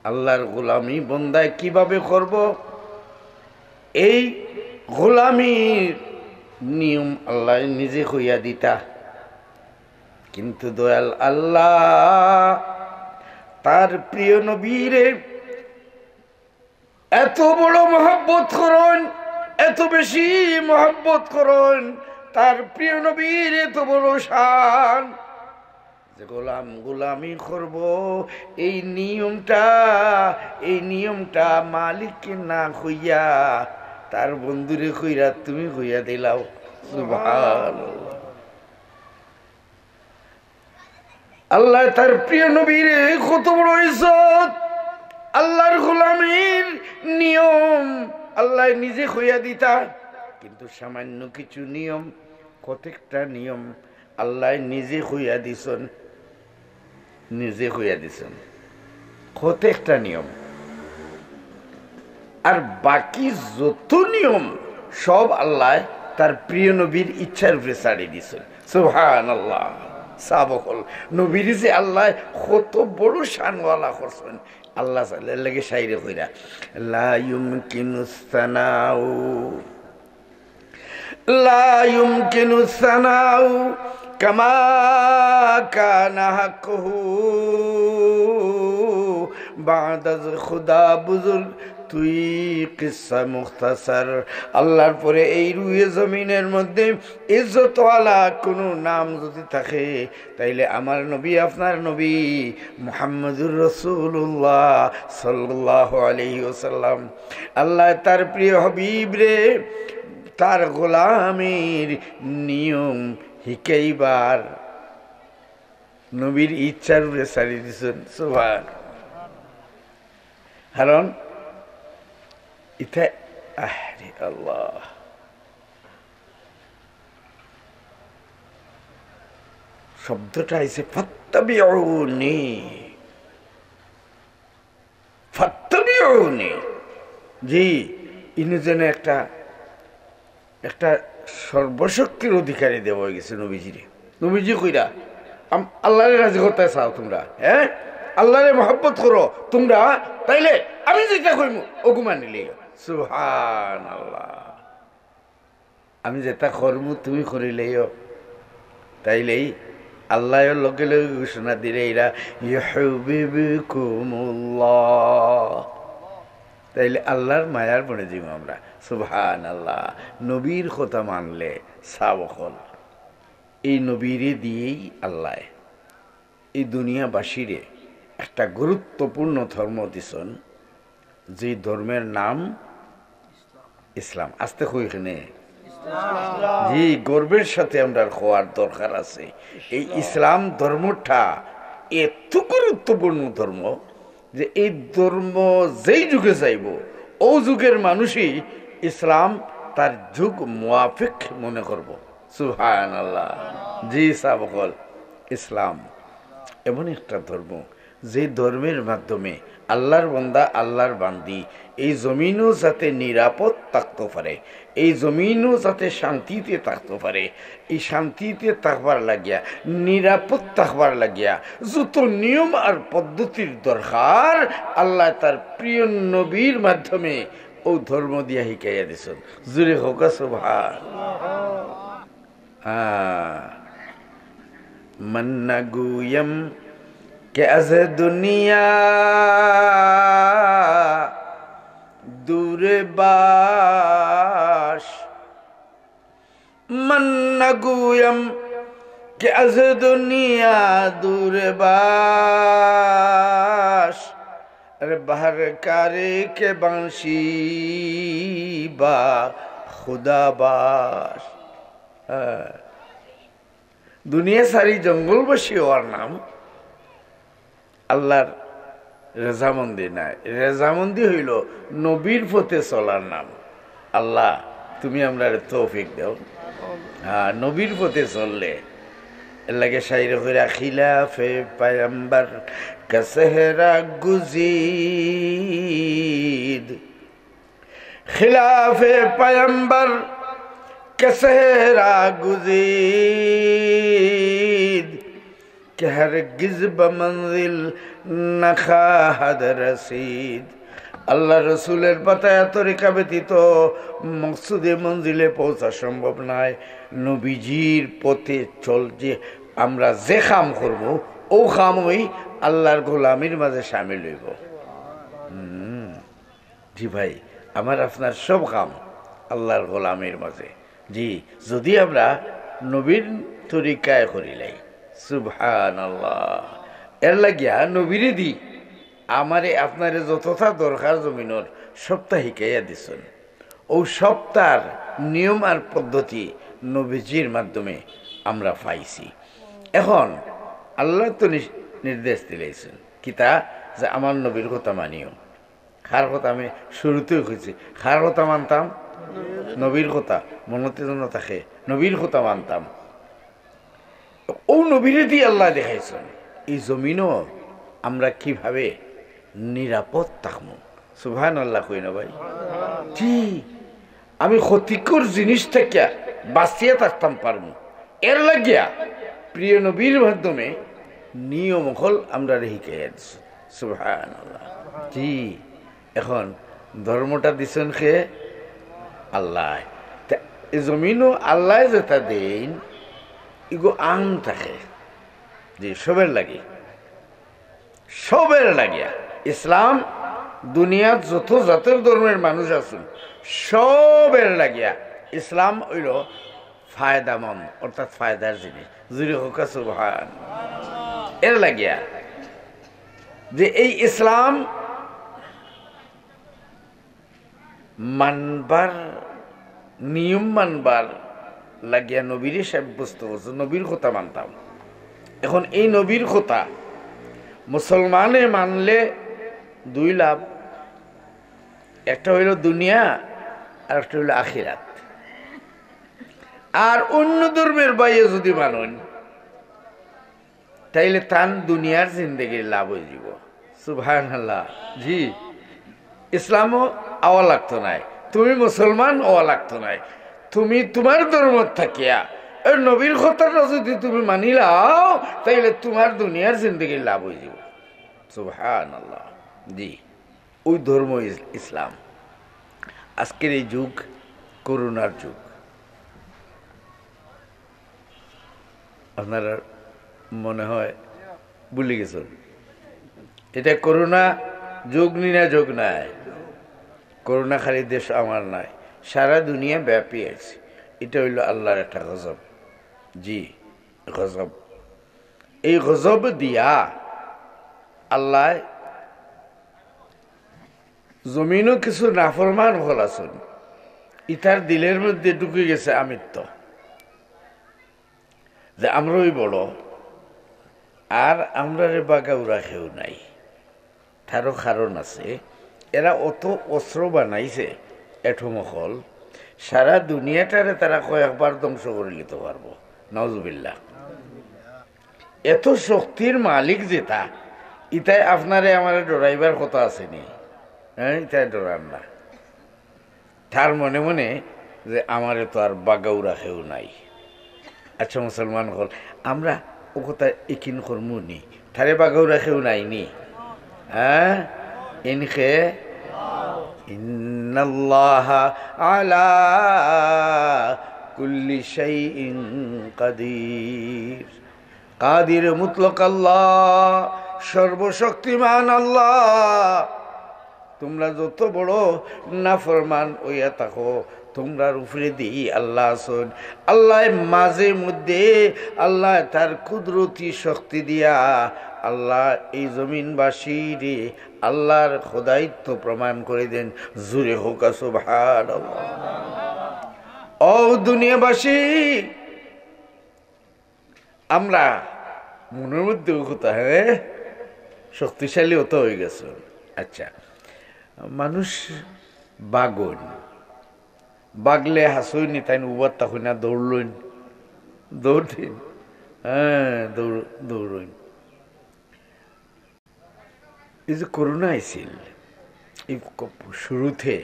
আল্লাহর গোলামি বন্দায় কিভাবে করবো, এই গোলামির নিয়ম আল্লায় নিজে কইয়া দিতা। কিন্তু দয়াল আল্লাহ তার প্রিয় নবীরে এত বড় মহব্বত করইন, এত বেশি মহব্বত করইন, তার প্রিয় নবীর এত বড় শান, যে গোলাম গোলামি করবো, এই নিয়মটা, এই নিয়মটা মালিককে না কইয়া তার বন্ধুরে কইরা তুমি কইয়া দিলাও। সুবহানাল্লাহ। আল্লায় তার প্রিয় নবীরে কত বড় ইজ্জত, আল্লাহর গোলামির নিয়ম আল্লায় নিজে কইয়া দিতা, কিন্তু সামান্য কিছু নিয়ম, কতেকটা নিয়ম আল্লায় নিজে কইয়া দিছইন, নিজে কইয়া দিছইন, কতেকটা নিয়ম। আর বাকি যত নিয়ম সব আল্লায় তার প্রিয় নবীর ইচ্ছার উপরে ছাড়ি দিছইন। সুবহানাল্লাহ। সাবকল নবীর যে আল্লায় কত বড় শানওয়ালা করছইন, আল্লাহ তাআলার লাগি শাইরে কইরা, লা ইউমকিনুস সানাউ لا يمكن الثناء كما كان حقه بعد از خدا بزرگ توی قصه مختصر। আল্লাহর পরে এই রুয়ে জমিনের মধ্যে ইজ্জতওয়ালা কোনো নাম যদি থাকে, তাইলে আমার নবী, আপনার নবী মুহাম্মদুর রাসূলুল্লাহ সাল্লাল্লাহু আলাইহি ওয়াসাল্লাম। আল্লাহ তার প্রিয় হাবিবরে তার গোলামির নিয়ম হিকাইবার নবীর ইচ্ছার উপরে ছাড়ি দিছইন। সুবহান। কারণ ইতা, আরে আল্লাহ, শব্দটা আইছে ফাত্তাবিউনি। ফাত্তাবিউনি। জি, ইনু যেন একটা, একটা সর্বশক্তির অধিকারী দেওয়া অইগেছে নবীজিরে। নবীজি কইরা, আম-, আল্লাহরে রাজি করতে চাও তুমরা, হ্যাঁ? আল্লাহরে মহব্বত করো তুমরা, তাইলে আমি যেটা কইমু, ওগু মানিলেই। সুবহানাল্লাহ। আমি যেটা করমু তুমি করিলেইও, তাইলেই আল্লাহ লগে লগে ঘোষণা দিলে এরা ইউহিব্বুকুমুল্লাহ, তাইলে আল্লাহর মায়ার বনে যাইমু আমরা। সুবহানাল্লাহ। নবীর কথা মানলে সাবকল, এই নবীরে দিয়েই আল্লাহ এই দুনিয়াবাসীরে একটা গুরুত্বপূর্ণ ধর্ম দিছইন, যে ধর্মের নাম ইসলাম। আস্তে কই এখানে। জি, গর্বের সাথে আমরার কওয়ার দরকার আছে। এই ইসলাম ধর্মটা এত গুরুত্বপূর্ণ ধর্ম যে এই ধর্ম যেই যুগে যাইবো, ও যুগের মানুষই ইসলাম তার যুগ মুয়াফিক মনে করবো। সুবহানাল্লাহ। জি সাবকল, ইসলাম এমন একটা ধর্ম, যে ধর্মের মাধ্যমে আল্লাহর বান্দা, আল্লাহর বান্দি এই জমিনও যাতে নিরাপদ থাকতো পারে, এই জমিনও যাতে শান্তিতে থাকতো পারে, এই শান্তিতে থাকবার লাগিয়া, নিরাপদ থাকবার লাগিয়া যত নিয়ম আর পদ্ধতির দরকার, আল্লাহ তার প্রিয় নবীর মাধ্যমে ও ধর্ম দিয়া হিকাইয়া দিছইন। জুরে হোকা সুবহান। من نگویم که از دنیا دور باش، من نگویم که از دنیا دور باش، ره به هر کاری که باشی با خدا باش. দুনিয়া ছাড়ি জঙ্গলবাসী অওয়ার নাম আল্লাহর রেজামন্দি নায়। রেজামন্দি অইলো নবীর পথে চলার নাম। আল্লাহ, তুমি আমরারে তৌফিক দেও। হ্যাঁ, নবীর পথে চললে, এর লাগি শাইরে কইরা, خلاف پیمبر که صحرا گزید، خلاف پیمبر که صحرا گزید، که هرگز به منزل نخواهد رسید. আল্লাহ রসুলের বাতায়া তরিকা ব্যতীত মকসুদে মঞ্জিলে পৌঁছা সম্ভব নায়। নবীজির পথে চল যে আমরা যে কাম করব, ও কামই আল্লাহর গোলামির মাঝে শামিল অইব। হুম। জি ভাই, আমার আপনার সব কাম আল্লাহর গোলামির মাঝে। জি, যদি আমরা নবীর তরিকায় করিলাই, সুবহানাল্লাহ। এর লাগিয়া নবীরে দি আমারে আপনারে যতটা দরকার জমিনর সবটা হিকাইয়া দিছইন। ও সবটার নিয়ম আর পদ্ধতি নবীজির মাধ্যমে আমরা পাইছি। এখন আল্লাহ তো নিশ-, নির্দেশ দিলাইছইন, কিতা? যে আমার নবীর কথা মানিও। কার কথা আমি শুরুতেই কইছি, কার কথা মানতাম? নবীর কথা। মনতে যেন থাকে, নবীর কথা মানতাম। ও নবীরে দি আল্লাহ দেখাইছইন এই জমিনও আমরা কিভাবে নিরাপদ থাকমু। সুবহানাল্লাহ কই না ভাই? জি, আমি ক্ষতিকর জিনিস থাকিয়া বাঁচিয়া থাকতাম পারমু। এর লাগিয়া প্রিয় নবীর মাধ্যমে নিয়ম অকল আমরারে হিকাইয়া দিছইন। সুবহানাল্লাহ। জি, এখন ধর্মটা দিছইন কে? আল্লাহ। তা এই জমিনও আল্লাহ যেটা দেইন, ইগু আম থাকে। জি, সবের লাগি। সবের লাগিয়া। ইসলাম দুনিয়াত যত জাতের ধর্মের মানুষ আছইন, সবের লাগিয়া ইসলাম অইলো ফায়দামন্দ, অর্থাৎ ফায়দার জিনিস। জুরে হোকা সুবহান। এর লাগিয়া যে এই ইসলাম মানবার, নিয়ম মানবার লাগিয়া নবীরে সাব্যস্ত করছে, নবীর কথা মানতাম। এখন এই নবীর কথা মুসলমানে মানলে দুই লাভ, একটা অইলো দুনিয়া আর একটা অইলো আখিরাত। আর অন্য ধর্মের বাইয়ে যদি মানইন, তাইলে তান দুনিয়ার জিন্দেগির লাভ অইযিবো। সুবহানাল্লাহ। জি, ইসলামও আওয়া লাগতো নায়, তুমি মুসলমান অওয়া লাগতো নায়। তুমি তুমার ধর্ম থাকিয়া এ নবীর কথাটা যদি তুমি মানিলাও, তাইলে তুমার দুনিয়ার জিন্দেগির লাভ অইযিবো। সুবহানাল্লাহ। জি, ওই ধর্ম ইস-, ইসলাম। আজকের এই যুগ করোনার যুগ। আপনারা মনে হয় ভুলি গেছইন, এটা করোনা যুগ নি না যুগ নায়। করোনা খালি দেশ আমার নায়, সারা দুনিয়া ব্যাপী আছে। এটা অইলো আল্লাহর একটা গজব। জি, গজব। এই গজব দিয়া আল্লাহ জমিনও কিছু নাফরমান অকল আছইন, ইতার দিলের মধ্যে ঢুকি গেছে আমিত্ব, যে আমরাউ বড়, আর আমরারে বাগাউরা কেউ নাই। তারও কারণ আছে, এরা অত অস্ত্র বানাইছে, অ্যাটম অকল, সারা দুনিয়াটারে তারা কয়েকবার ধ্বংস করিলিতো পারবো। নাউজুবিল্লাহ। এত শক্তির মালিক যেটা, ইতায় আপনারে আমারে ডরাইবার কথা আছে নি? হ্যাঁ, ইতায় ডরার না। তার মনে মনে যে, "আমারে তো আর বাগাউরা কেউ নাই।" আচ্ছা, মুসলমান অকল, আমরা অউ কথা একিন করমু নি? তারে বাগাউরা কেউ নাই নি? হ্যাঁ? ইনকে ইন্নাল্লাহা আলা কুল্লি শাইইন কাদির। কাদির মুতলক আল্লাহ, সর্বশক্তিমান আল্লাহ। তুমরা যত বড় নাফরমান অইয়া থাকো, তুমরার উপরেদি আল্লাহ আছইন। আল্লায় মাঝে মধ্যে আল্লায় তার কুদরতি শক্তি দিয়া আল্লায় এই জমিনবাসীরে আল্লাহর খোদাইত্ব প্রমাণ করি দেন। জুরে কউক্কা সুবহানাল্লাহ। ও দুনিয়াবাসী, আমরা মনর মধ্যে অউ কথা, হ্যাঁ, শক্তিশালী অত অইগেছে। আচ্ছা, মানুষ বাগইন, বাগলে হাছইন নি, তাইন উবাত থাকইন না, দৌড়লইন, দৌড়ইন, হ্যাঁ, দৌড়-, দৌড়ইন। এই যে করোনা আইছিল, এই ক-, শুরুতে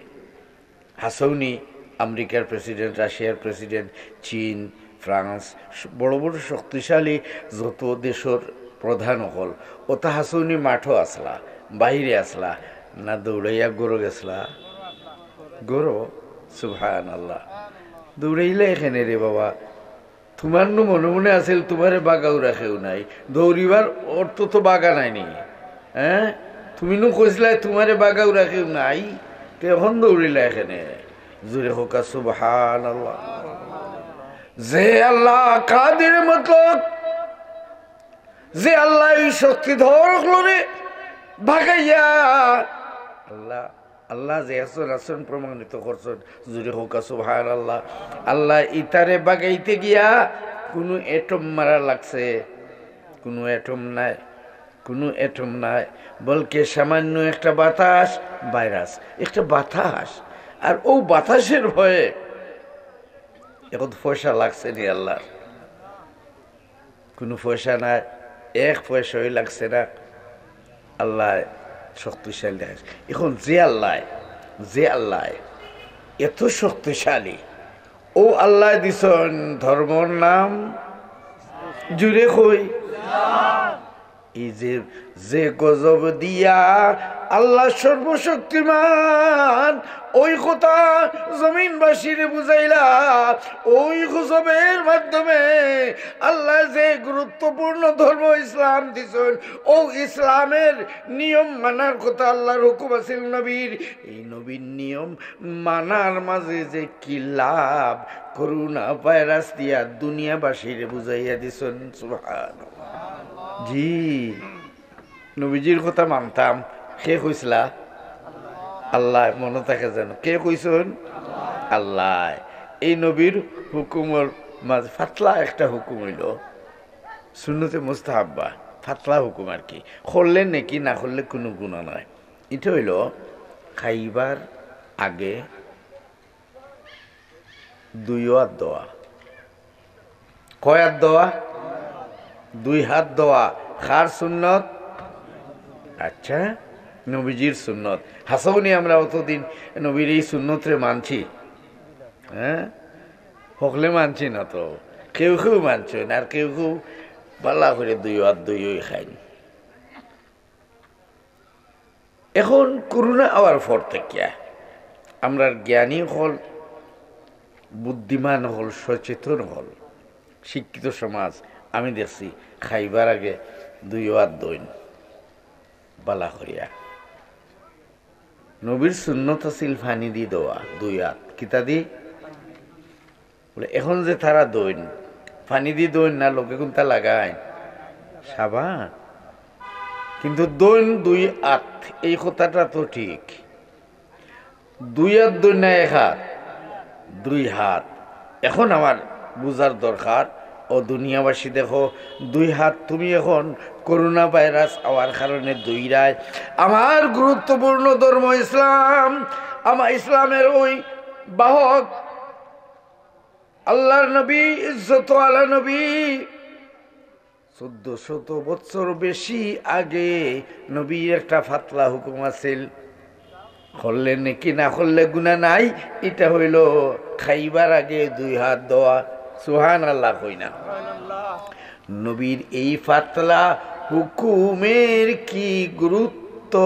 হাছইন নি আমেরিকার প্রেসিডেন্ট, রাশিয়ার প্রেসিডেন্ট, চীন, ফ্রান্স, স-, বড় বড় শক্তিশালী যত দেশর প্রধান অকল, অতা হাছইন নি মাঠো আছলা, বাইরে আছলা, না দৌড়াইয়া ঘরো গেছলা? ঘরো, সুবহানাল্লাহ। দৌড়াইলায় কেনে রে বাবা? তুমার নু মনে মনে আছিল তুমারে বাগাউরা কেউ নাই। দৌড়িবার অর্থ তো বাগা নায় নি। হ্যাঁ? তুমি নু কইছলায় তুমারে বাগাউরা কেউ নাই, তে অখন দৌড়িলায় কেনে? জুরে কউক্কা সুবহানাল্লাহ। যে আল্লাহ কাদির মুতলক, যে আল্লায় এই শক্তিধর অকলরে বাগাইয়া, আল্লাহ, আল্লায় যে আছইন, আছইন প্রমাণিত করছইন। জুরে কউক্কা সুবহানাল্লাহ। আল্লায় ইতারে বাগাইতে গিয়া কুনু atom মারা লাগছে? কুনু atom নাই, কুনু atom নাই, বলকে সামান্য একটা বাতাস, ভাইরাস, একটা বাতাস, আর অউ বাতাসর ভয়ে অখন পয়সা লাগছে নি আল্লাহর? কুনু পয়সা নাই, এক পয়সাও লাগছে না। আল্লায় শক্তিশালী দেখাইছে। অখন যে আল্লায়, যে আল্লায় এত শক্তিশালী, অউ আল্লায় দিছইন ধর্মর নাম, জুরে কই, এই যে, যে গজব দিয়া আল্লাহ সর্বশক্তিমান, অউ কথা জমিনবাসীরে বুঝাইলা, অউ গজবর মাধ্যমে আল্লায় যে গুরুত্বপূর্ণ ধর্ম ইসলাম দিছইন, অউ ইসলামর নিয়ম মানার কথা আল্লাহর হুকুম আছিল নবীর, এই নবীর নিয়ম মানার মাঝে যে কি লাভ, করোনা ভাইরাস দিয়া দুনিয়াবাসীরে বুঝাইয়া দিছইন। সুবহানাল্লাহ। জি, নবীজির কথা মানতাম। কে কইছলা? আল্লায়। মনো থাকে যেন। কে কইছইন? আল্লায়। এই নবীর হুকুমর মাঝে পাতলা একটা হুকুম অইলো, সুন্নতে মুস্তাহাব্বা, পাতলা হুকুম আর কি। করলে নেকি, না করলে কুনু গুনা নাই। ইটা অইলো খাইবার আগে দুইও আত ধোয়া। কয় আত ধোয়া? দুই আত ধোয়া। কার সুন্নত? আচ্ছা, নবীজির সুন্নত। হাছাউ নি আমরা অতদিন নবীর এই সুন্নতরে মানছি? হ্যাঁ, হকলে মানছি না তো, কেউ কেউ মানছইন, আর কেউ কেউ ভালা করি দুইও আত ধইয়াউ খাইন। অখন করোনা আওয়ার পর থাকিয়া আমরার জ্ঞানী অকল, বুদ্ধিমান অকল, সচেতন অকল, শিক্ষিত সমাজ, আমি দেখছি খাইবার আগে দুইও আত ধইন ভালা করিয়া। নবীর সুন্নত আছিল পানি দি ধোয়া দুই আত। কিতা দি? বলে, অখন যে তারা ধইন, পানি দি ধইন না, লগে কুনতা লাগাইন? সাবান। কিন্তু ধইন দুই আত, এই কথাটা তো ঠিক। দুই আত ধইন না এক আত? দুই আত। অখন আমার বুঝার দরকার, ও দুনিয়াবাসী দেখো, দুই আত তুমি অখন করোনা ভাইরাস আওয়ার কারণে ধইরায়। আমার গুরুত্বপূর্ণ ধর্ম ইসলাম, আমার ইসলামর অউ বাহক আল্লাহর নবী, ইজ্জতওয়ালা নবী, চোদ্দ শত বছর বেশি আগে নবীর একটা পাতলা হুকুম আছিল, করলে নেকি, না করলে গুনাহ নাই। ইটা অইলো খাইবার আগে দুই হাত ধোয়া। সুবহানাল্লাহ কই না? নবীর এই পাতলা হুকুমের কি গুরুত্ব,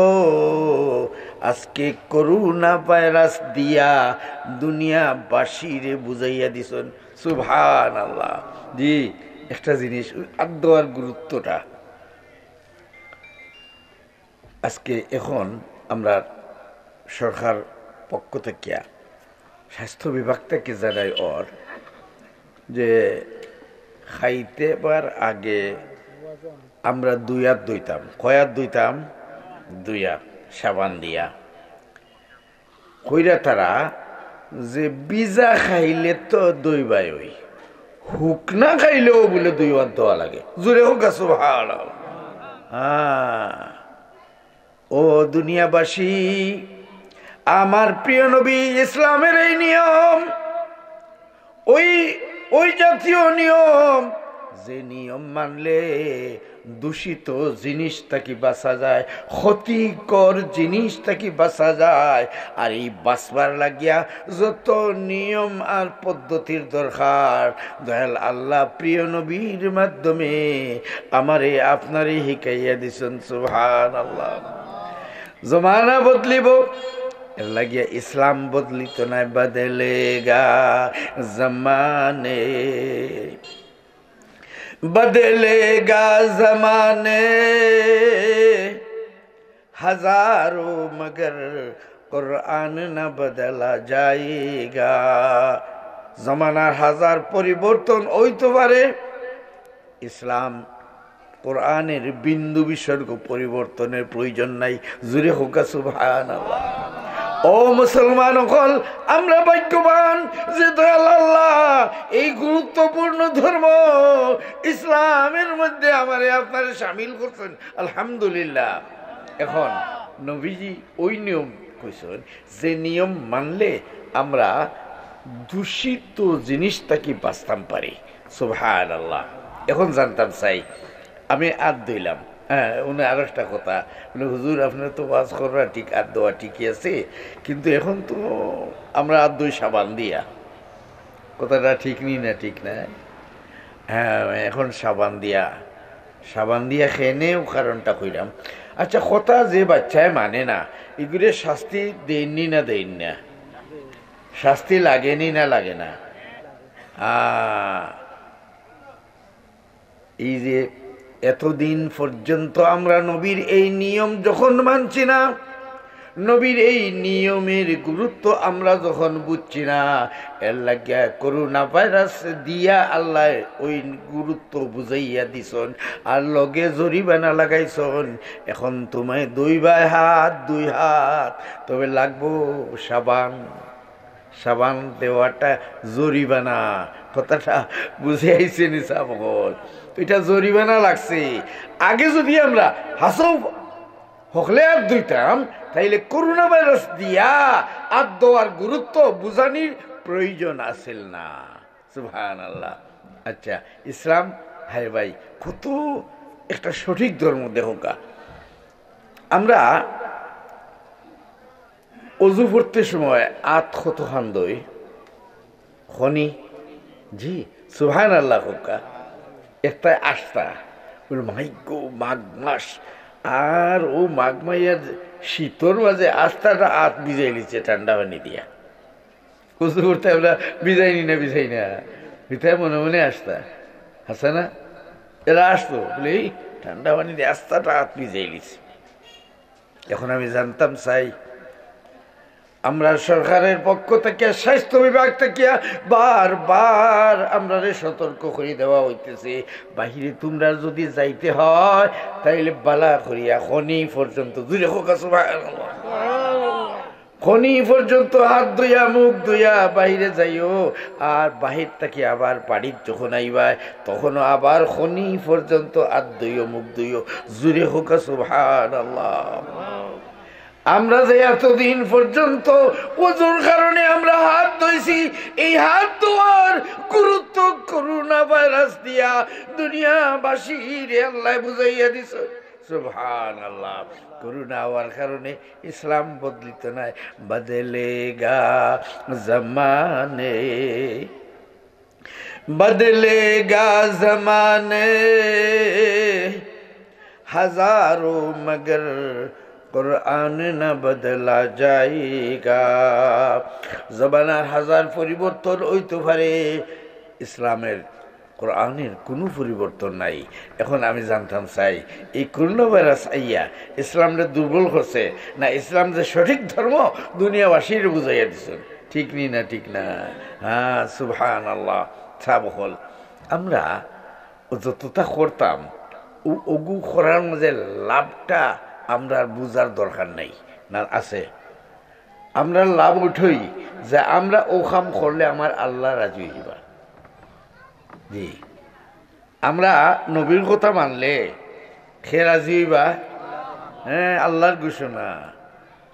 আজকে করোনা ভাইরাস দিয়া দুনিয়াবাসীরে বুঝাইয়া দিছইন। সুবহানাল্লাহ। জি, একটা জিনিস, ওই হাত ধোয়ার গুরুত্বটা। আজকে এখন আমরা সরকার পক্ষ থাকিয়া, স্বাস্থ্য বিভাগ থাকি জানাই অর যে খাইতেবার আগে আমরা দুই হাত ধুইতাম। কয় হাত ধুইতাম? দুই হাত, সাবান দিয়া। কইরা তারা যে ভিজা খাইলে তো ধুইবায় অয়, হুকনা খাইলেও বুলে দুই হাত ধোয়া লাগে। জোরে কউক্কা সুবহানাল্লাহ। হ্যাঁ। ও দুনিয়াবাসী, আমার প্রিয় নবী ইসলামের এই নিয়ম, ওই, ওই জাতীয় নিয়ম, যে নিয়ম মানলে দূষিত জিনিস থাকি বাঁচা যায়, ক্ষতিকর জিনিস থাকি বাঁচা যায়। আর এই বাঁচবার লাগিয়া যত নিয়ম আর পদ্ধতির দরকার, দয়াল আল্লাহ প্রিয় নবীর মাধ্যমে আমারে আপনারে হিকাইয়া দিছইন। সুবহানাল্লাহ। জমানা বদলিবো, এর লাগিয়া ইসলাম বদলিতো নায়। বদলেগা জমানে, বদলেগা জমানে, হাজারো মগর কোরআন না বদলা যায়েগা। জমানার হাজার পরিবর্তন অইতো পারে, ইসলাম কোরআনের বিন্দু বিসর্গ পরিবর্তনের প্রয়োজন নাই। জোরে কউক্কা সুবহানাল্লাহ। ও মুসলমান অকল, আমরা ভাগ্যবান যে দয়াল আল্লাহ এই গুরুত্বপূর্ণ ধর্ম ইসলামের মধ্যে আমারে আপনারে শামিল করছইন। আলহামদুলিল্লাহ। এখন নবীজি ওই নিয়ম কইছইন যে নিয়ম মানলে আমরা দূষিত জিনিস থাকি বাঁচতাম পারি। সুবহানাল্লাহ। এখন জানতাম চাই, আমি আত ধুইলাম। হ্যাঁ, উনি আরো একটা কথা, বলে, "হুজুর, আপনে তো ওয়াজ কররা ঠিক, আত ধোয়া ঠিকই আছে, কিন্তু এখন তো আমরা আত ধুই সাবান দিয়া।" কথাটা ঠিক নি না, ঠিক না? হ্যাঁ, এখন সাবান দিয়া, সাবান দিয়া কেনে, ও কারণটা কইরাম। আচ্ছা, কথা যে বাচ্চায় মানে না, ইগুরে শাস্তি দেইন নি না দেইন না? শাস্তি লাগে নি না লাগে না? আ, এই যে এতদিন পর্যন্ত আমরা নবীর এই নিয়ম যখন মানছি না, নবীর এই নিয়মের গুরুত্ব আমরা যখন বুঝছি না, এর লাগিয়া করোনা ভাইরাস দিয়া আল্লায় ওই গুরুত্ব বুঝাইয়া দিছইন, আর লগে জরিমানা লাগাইছইন। এখন তুমায় ধুইবায় হাত, দুই হাত, তবে লাগবো সাবান। সাবান দেওয়াটা জরিমানা। কথাটা বুঝে আইছে নি সাব অকল? ইটা জরিমানা লাগছে। আগে যদি আমরা হাছাউ হকলে আত ধুইতাম, তাইলে করোনা ভাইরাস দিয়া আত ধোয়ার গুরুত্ব বুঝানির প্রয়োজন আছিল না। সুবহানাল্লাহ। আচ্ছা, ইসলাম, হায় ভাই, কত একটা সঠিক ধর্ম দেখউক্কা। আমরা অজু করতে সময় আত কতখান ধুই? খনি? জি, সুবহানাল্লাহ কউক্কা। একটা আস্তা, বলে, "মাই গো, মাঘ মাস, আর ও মাঘ মাইয়ার শীতর মাঝে আস্তাটা আত ভিজাইলিছে ঠান্ডা পানি দিয়া।" অজু করতে আমরা ভিজাই নি না, ভিজাই না, ভিতরে মনে মনে আস্তা, আছে না? এরা আসতো, বলে, "এই ঠান্ডা পানি দিয়া আস্তাটা আত ভিজাইলিছে।" এখন আমি জানতাম চাই, আমরা সরকারের পক্ষ থাকিয়া, স্বাস্থ্য বিভাগ থাকিয়া বারবার আমরারে সতর্ক করি দেওয়া অইতেছে, বাহিরে তুমরা যদি যাইতে হয়, তাইলে বালা করিয়া খনি পর্যন্ত, জুরে কউক্কা সুবহানাল্লাহ, খনি পর্যন্ত হাত ধুইয়া, মুখ ধুইয়া বাহিরে যাইও। আর বাহির থাকি আবার বাড়িত যখন আইবায়, তখনও আবার খনি পর্যন্ত হাত ধুইও, মুখ ধুইও। জুরে কউক্কা সুবহানাল্লাহ। আমরা যে এতদিন পর্যন্ত অজুর কারণে আমরা হাত ধুইছি, এই হাত ধোয়ার গুরুত্ব করোনা ভাইরাস দিয়া দুনিয়াবাসীরে আল্লায় বুঝাইয়া দিছে। সুবহানাল্লাহ। করোনা হওয়ার কারণে ইসলাম বদলিত নায়, বদলেগা জমানে, বদলেগা জমানে হাজারো, মগর কোরআন না বদলা যায়েগা। জমানার হাজার পরিবর্তন হইতে পারে, ইসলামের, কোরআনের কোনো পরিবর্তন নাই। এখন আমি জানতাম চাই, এই করোনা ভাইরাস আইয়া ইসলামরে দুর্বল করছে না ইসলাম যে সঠিক ধর্ম দুনিয়াবাসীরে বুঝাইয়া দিছে? ঠিক নি না? ঠিক না? হ্যাঁ, সুবহানাল্লাহ। সাব হল, আমরা ও যতটা করতাম, ও অগু করার মাঝে লাভটা আমরার বুঝার দরকার নাই, না আছে? আমরার লাভ উঠই যে আমরা ও কাম করলে আমার আল্লাহ রাজি হইবা। জি, আমরা নবীর কথা মানলে কে রাজি হইবা? হ্যাঁ, আল্লাহর ঘোষণা,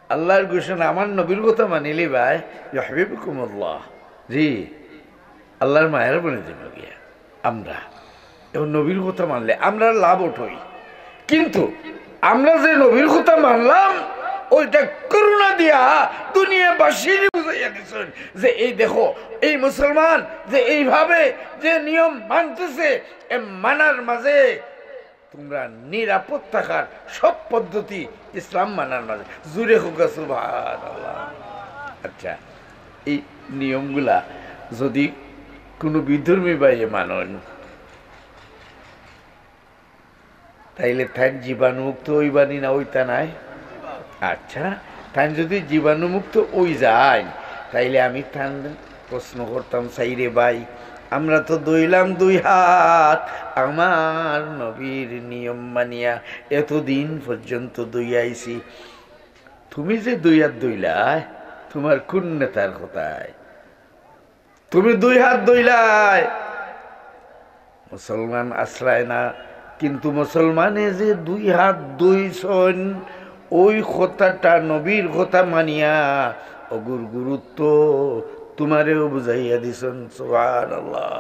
আল্লাহর ঘোষণা, আমার নবীর কথা মানিলি ভাই, ইউহবিবকুমুল্লাহ। জি, আল্লাহর মায়ার বনে দিব গিয়া। আমরা এখন নবীর কথা মানলে আমরা লাভ উঠই, কিন্তু আমরা যে নবীর কথা মানলাম, ওইটা করোনা দিয়া দুনিয়াবাসীর বুঝাইয়া দিছেন যে এই দেখো, এই মুসলমান যে এইভাবে যে নিয়ম মানতেছে, এ মানার মাঝে তোমরা নিরাপদ থাকার সব পদ্ধতি ইসলাম মানার মাঝে। জুরে হোক সুবহানাল্লাহ। আচ্ছা, এই নিয়মগুলা যদি কোনো বিধর্মী ভাইয়ে মানন, তাইলে তাই জীবাণুমুক্ত হইবানি না হইতা নাই? আচ্ছা, তাই যদি জীবাণুমুক্ত হই যায়, তাইলে আমি তান প্রশ্ন করতাম চাই, রে ভাই, আমরা তো ধইলাম দুই হাত, আমার নবীর নিয়ম মানিয়া এতদিন পর্যন্ত ধইয়া আইছি। তুমি যে দুই হাত ধইলায়, তোমার কোন নেতার কথায়? তুমি দুই হাত ধইলায়, মুসলমান আসলায় না, কিন্তু মুসলমানে যে দুই হাত ধইছইন, ওই কথাটা নবীর কথা মানিয়া অগুর গুরুত্ব তোমারেও বুঝাইয়া দিছইন। সুবহানাল্লাহ।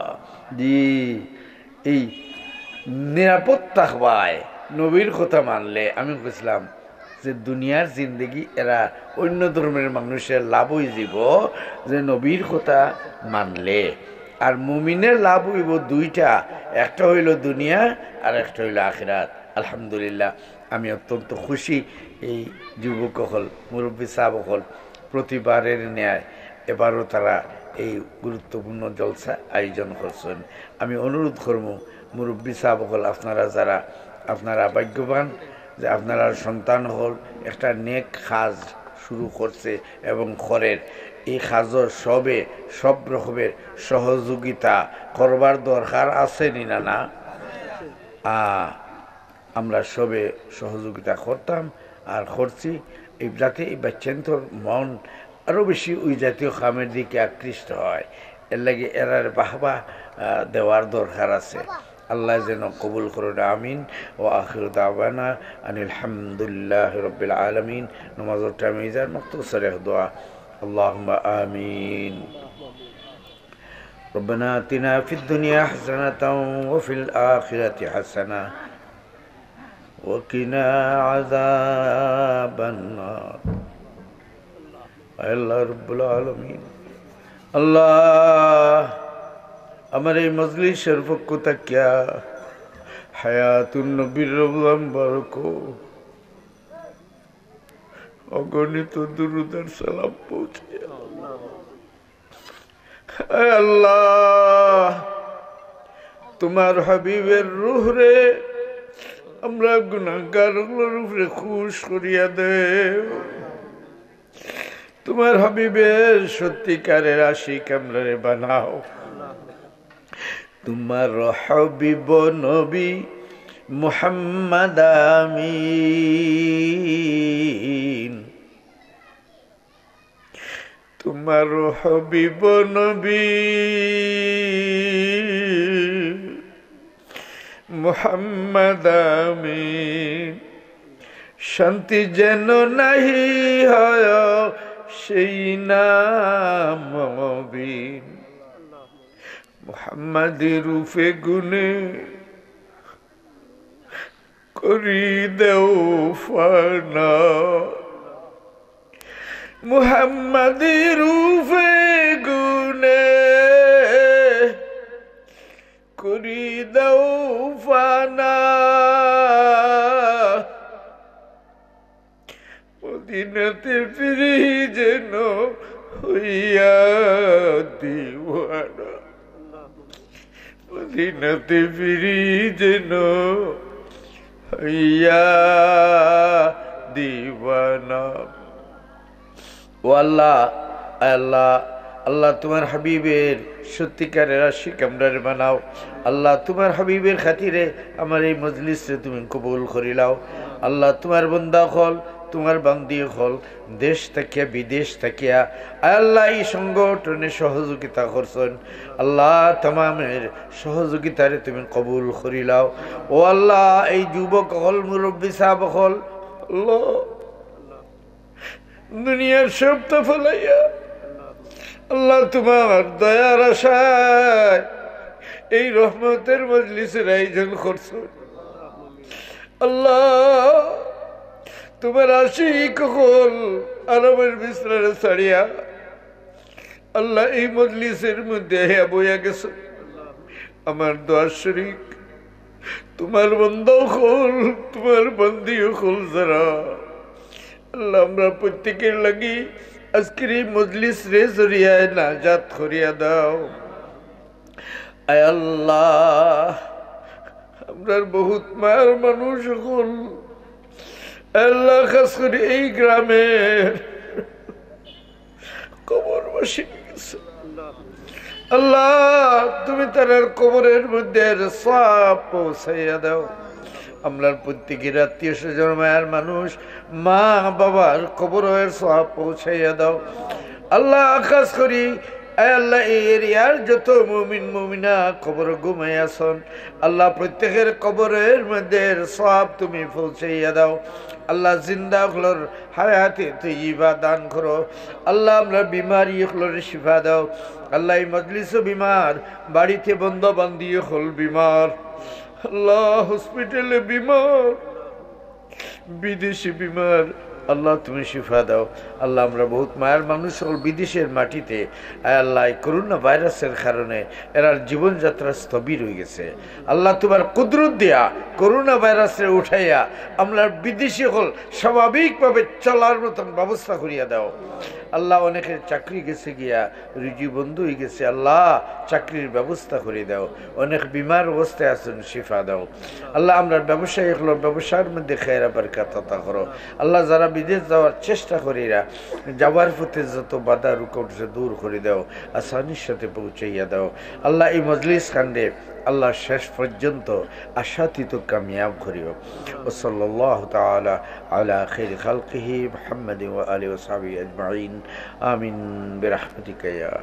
জি, এই নিরাপদ থাকবায় নবীর কথা মানলে, আমি কইছিলাম যে দুনিয়ার জিন্দেগি এরা অন্য ধর্মের মানুষের লাভ হই যাব যে নবীর কথা মানলে। আর মুমিনের লাভ হইব দুইটা, একটা হইল দুনিয়া আর একটা হইল আখিরাত। আলহামদুলিল্লাহ, আমি অত্যন্ত খুশি এই যুবক অকল, মুরব্বী সাহেব অকল প্রতিবারের ন্যায় এবারও তারা এই গুরুত্বপূর্ণ জলসা আয়োজন করছেন। আমি অনুরোধ করব, মুরব্বী সাহেব অকল, আপনারা যারা, আপনারা ভাগ্যবান যে আপনারা সন্তান অকল একটা নেক কাজ শুরু করছে এবং করের। এই কাজও সবে সব রকমের সহযোগিতা করবার দরকার আছে নি না? না? আ, আমরা সবে সহযোগিতা করতাম আর করছি, এই যাতে এই বাচ্চাইন্তর মন আরো বেশি ওই জাতীয় কামের দিকে আকৃষ্ট হয়। এর লাগি এরার বাহবা, আহ, দেওয়ার দরকার আছে। আল্লাহ যেন কবুল করুন, আমিন। ওয়া আখিরু দাওয়ানা আনিল হামদুলিল্লাহি রাব্বিল আলামিন। নামাজর টাইম হই যার, মখতসর এক দোয়া, আল্লাহুম্মা আমিন। ربنا آتنا في الدنيا حسنة وفي الآخرة حسنة وقنا عذاب النار। আয় আল্লাহ রব্বুল আলামিন, আল্লাহ, আমার এই মজলিসের পক্ষ থাকিয়া হায়াতুন নবীর রওজা মুবারক অগণিত দুরুদ আর সালাম পৌঁছে। আয় আল্লাহ, তোমার হাবিবের রুহরে আমরা গুনাহগার অকলর উপরে খুশ করিয়া দেও। তোমার হাবিবের সত্যিকারের আশিক আমরারে বানাও। তোমার হাবিব নবী মুহাম্মদ আমিন, তোমার হাবিব নবী মুহাম্মদ আমিন, শান্তি যেন নাহি হয় সেই নাম মবিন। মুহাম্মাদি রূপে গুণে করি দেও ফানা। মুহাম্মাদি রূপে গুণে করি দেও ফানা। মদিনাতে ফিরি যেন হইয়া দিওয়ানা। মদিনাতে ফিরি যেন হইয়া দিওয়ানা। ও আল্লাহ, আয় আল্লাহ, আল্লাহ, তুমার হাবিবের সত্যিকারের আশিক আমরারে বানাও। আল্লাহ, তুমার হাবিবের খাতিরে আমার এই মজলিসরে তুমি কবুল করিলাও। আল্লাহ, তুমার বন্দা অকল, তুমার বান্দি অকল, দেশ থাকিয়া বিদেশ থাকিয়া, আয় আল্লাহ, এই সংগঠনে সহযোগিতা করছইন। আল্লাহ, তামামের সহযোগিতারে তুমি কবুল করিলাও। ও আল্লাহ, এই যুবক অকল, মুরব্বী সাহেব অকল, আল্লাহ, দুনিয়ার সবটা ফালাইয়া, আল্লাহ, তুমার দয়ার আশায় এই রহমতের মজলিসের আয়োজন করছইন। আল্লাহ, তুমার আশিক অকল আরামের বিছনারে ছাড়িয়া, আল্লাহ, এই মজলিসের মধ্যে আইয়া বইয়া গেছইন। আমার দোয়ার শরিক তুমার বন্দা অকল, তুমার বান্দি অকল যারা, আল্লাহ, আমরা প্রত্যেকের লাগি আজকের এই মজলিসরে জরিয়ায় নাজাত করিয়া দাও। আয় আল্লাহ, আমরার বহুত মায়ার মানুষ অকল, আয় আল্লাহ, খাস করি এই গ্রামের কবরবাসী অই গেছে। আল্লাহ, তুমি তারার কবরের মধ্যে সওয়াব পৌঁছাইয়া দাও। আমরার প্রত্যেকের আত্মীয় স্বজন, মায়ার মানুষ, মা বাবার কবরের সওয়াব পৌঁছাইয়া দাও। আল্লাহ, খাস করি, আয় আল্লাহ, এই এরিয়ার যত মুমিন মুমিনা কবর ঘুমাই আছইন, আল্লাহ, প্রত্যেকের কবরের মধ্যে সওয়াব তুমি পৌঁছাইয়া দাও। আল্লাহ, জিন্দা অকলর হায়াতে তৈয়বা দান করো। আল্লাহ, আমরার বিমারি অকলরে শিফা দাও। আল্লাহ, এই মজলিসও বিমার, বাড়িতে বন্দা বান্দি অকল বিমার, আল্লাহ, হসপিটালে বিমার, বিদেশে বিমার, আল্লাহ, তুমি শিফা দাও। আল্লাহ, আমরা বহুত মায়ার মানুষ অকল বিদেশের মাটিতে, আয় আল্লাহ, এই করোনা ভাইরাসের কারণে এরার জীবনযাত্রা স্থবির অই গেছে। আল্লাহ, তুমার কুদরত দিয়া করোনা ভাইরাসরে উঠাইয়া আমরার বিদেশি অকল স্বাভাবিকভাবে চলার মতন ব্যবস্থা করিয়া দাও। আল্লাহ, অনেকের চাকরি গেছে গিয়া, রুজি বন্ধ অই গেছে, আল্লাহ, চাকরির ব্যবস্থা করি দাও। অনেক বিমার অবস্থায় আছইন, শিফা দাও। আল্লাহ, আমরার ব্যবসায়ী অকলর ব্যবসার মধ্যে খায়ের বরকত আতা করো। আল্লাহ, যারা বিদেশ যাওয়ার চেষ্টা করিরা, যাওয়ার পথে যত বাধা রুকাওয়াট আছে দূর করি দাও, আসানির সাথে পৌঁছাইয়া দাও। আল্লাহ, এই মজলিস খানরে, আল্লাহ, শেষ পর্যন্ত আশাতীত কামিয়াব করিও। وصلى الله تعالى على خير خلقه محمد وآله وصحبه أجمعين. آمين برحمتك يا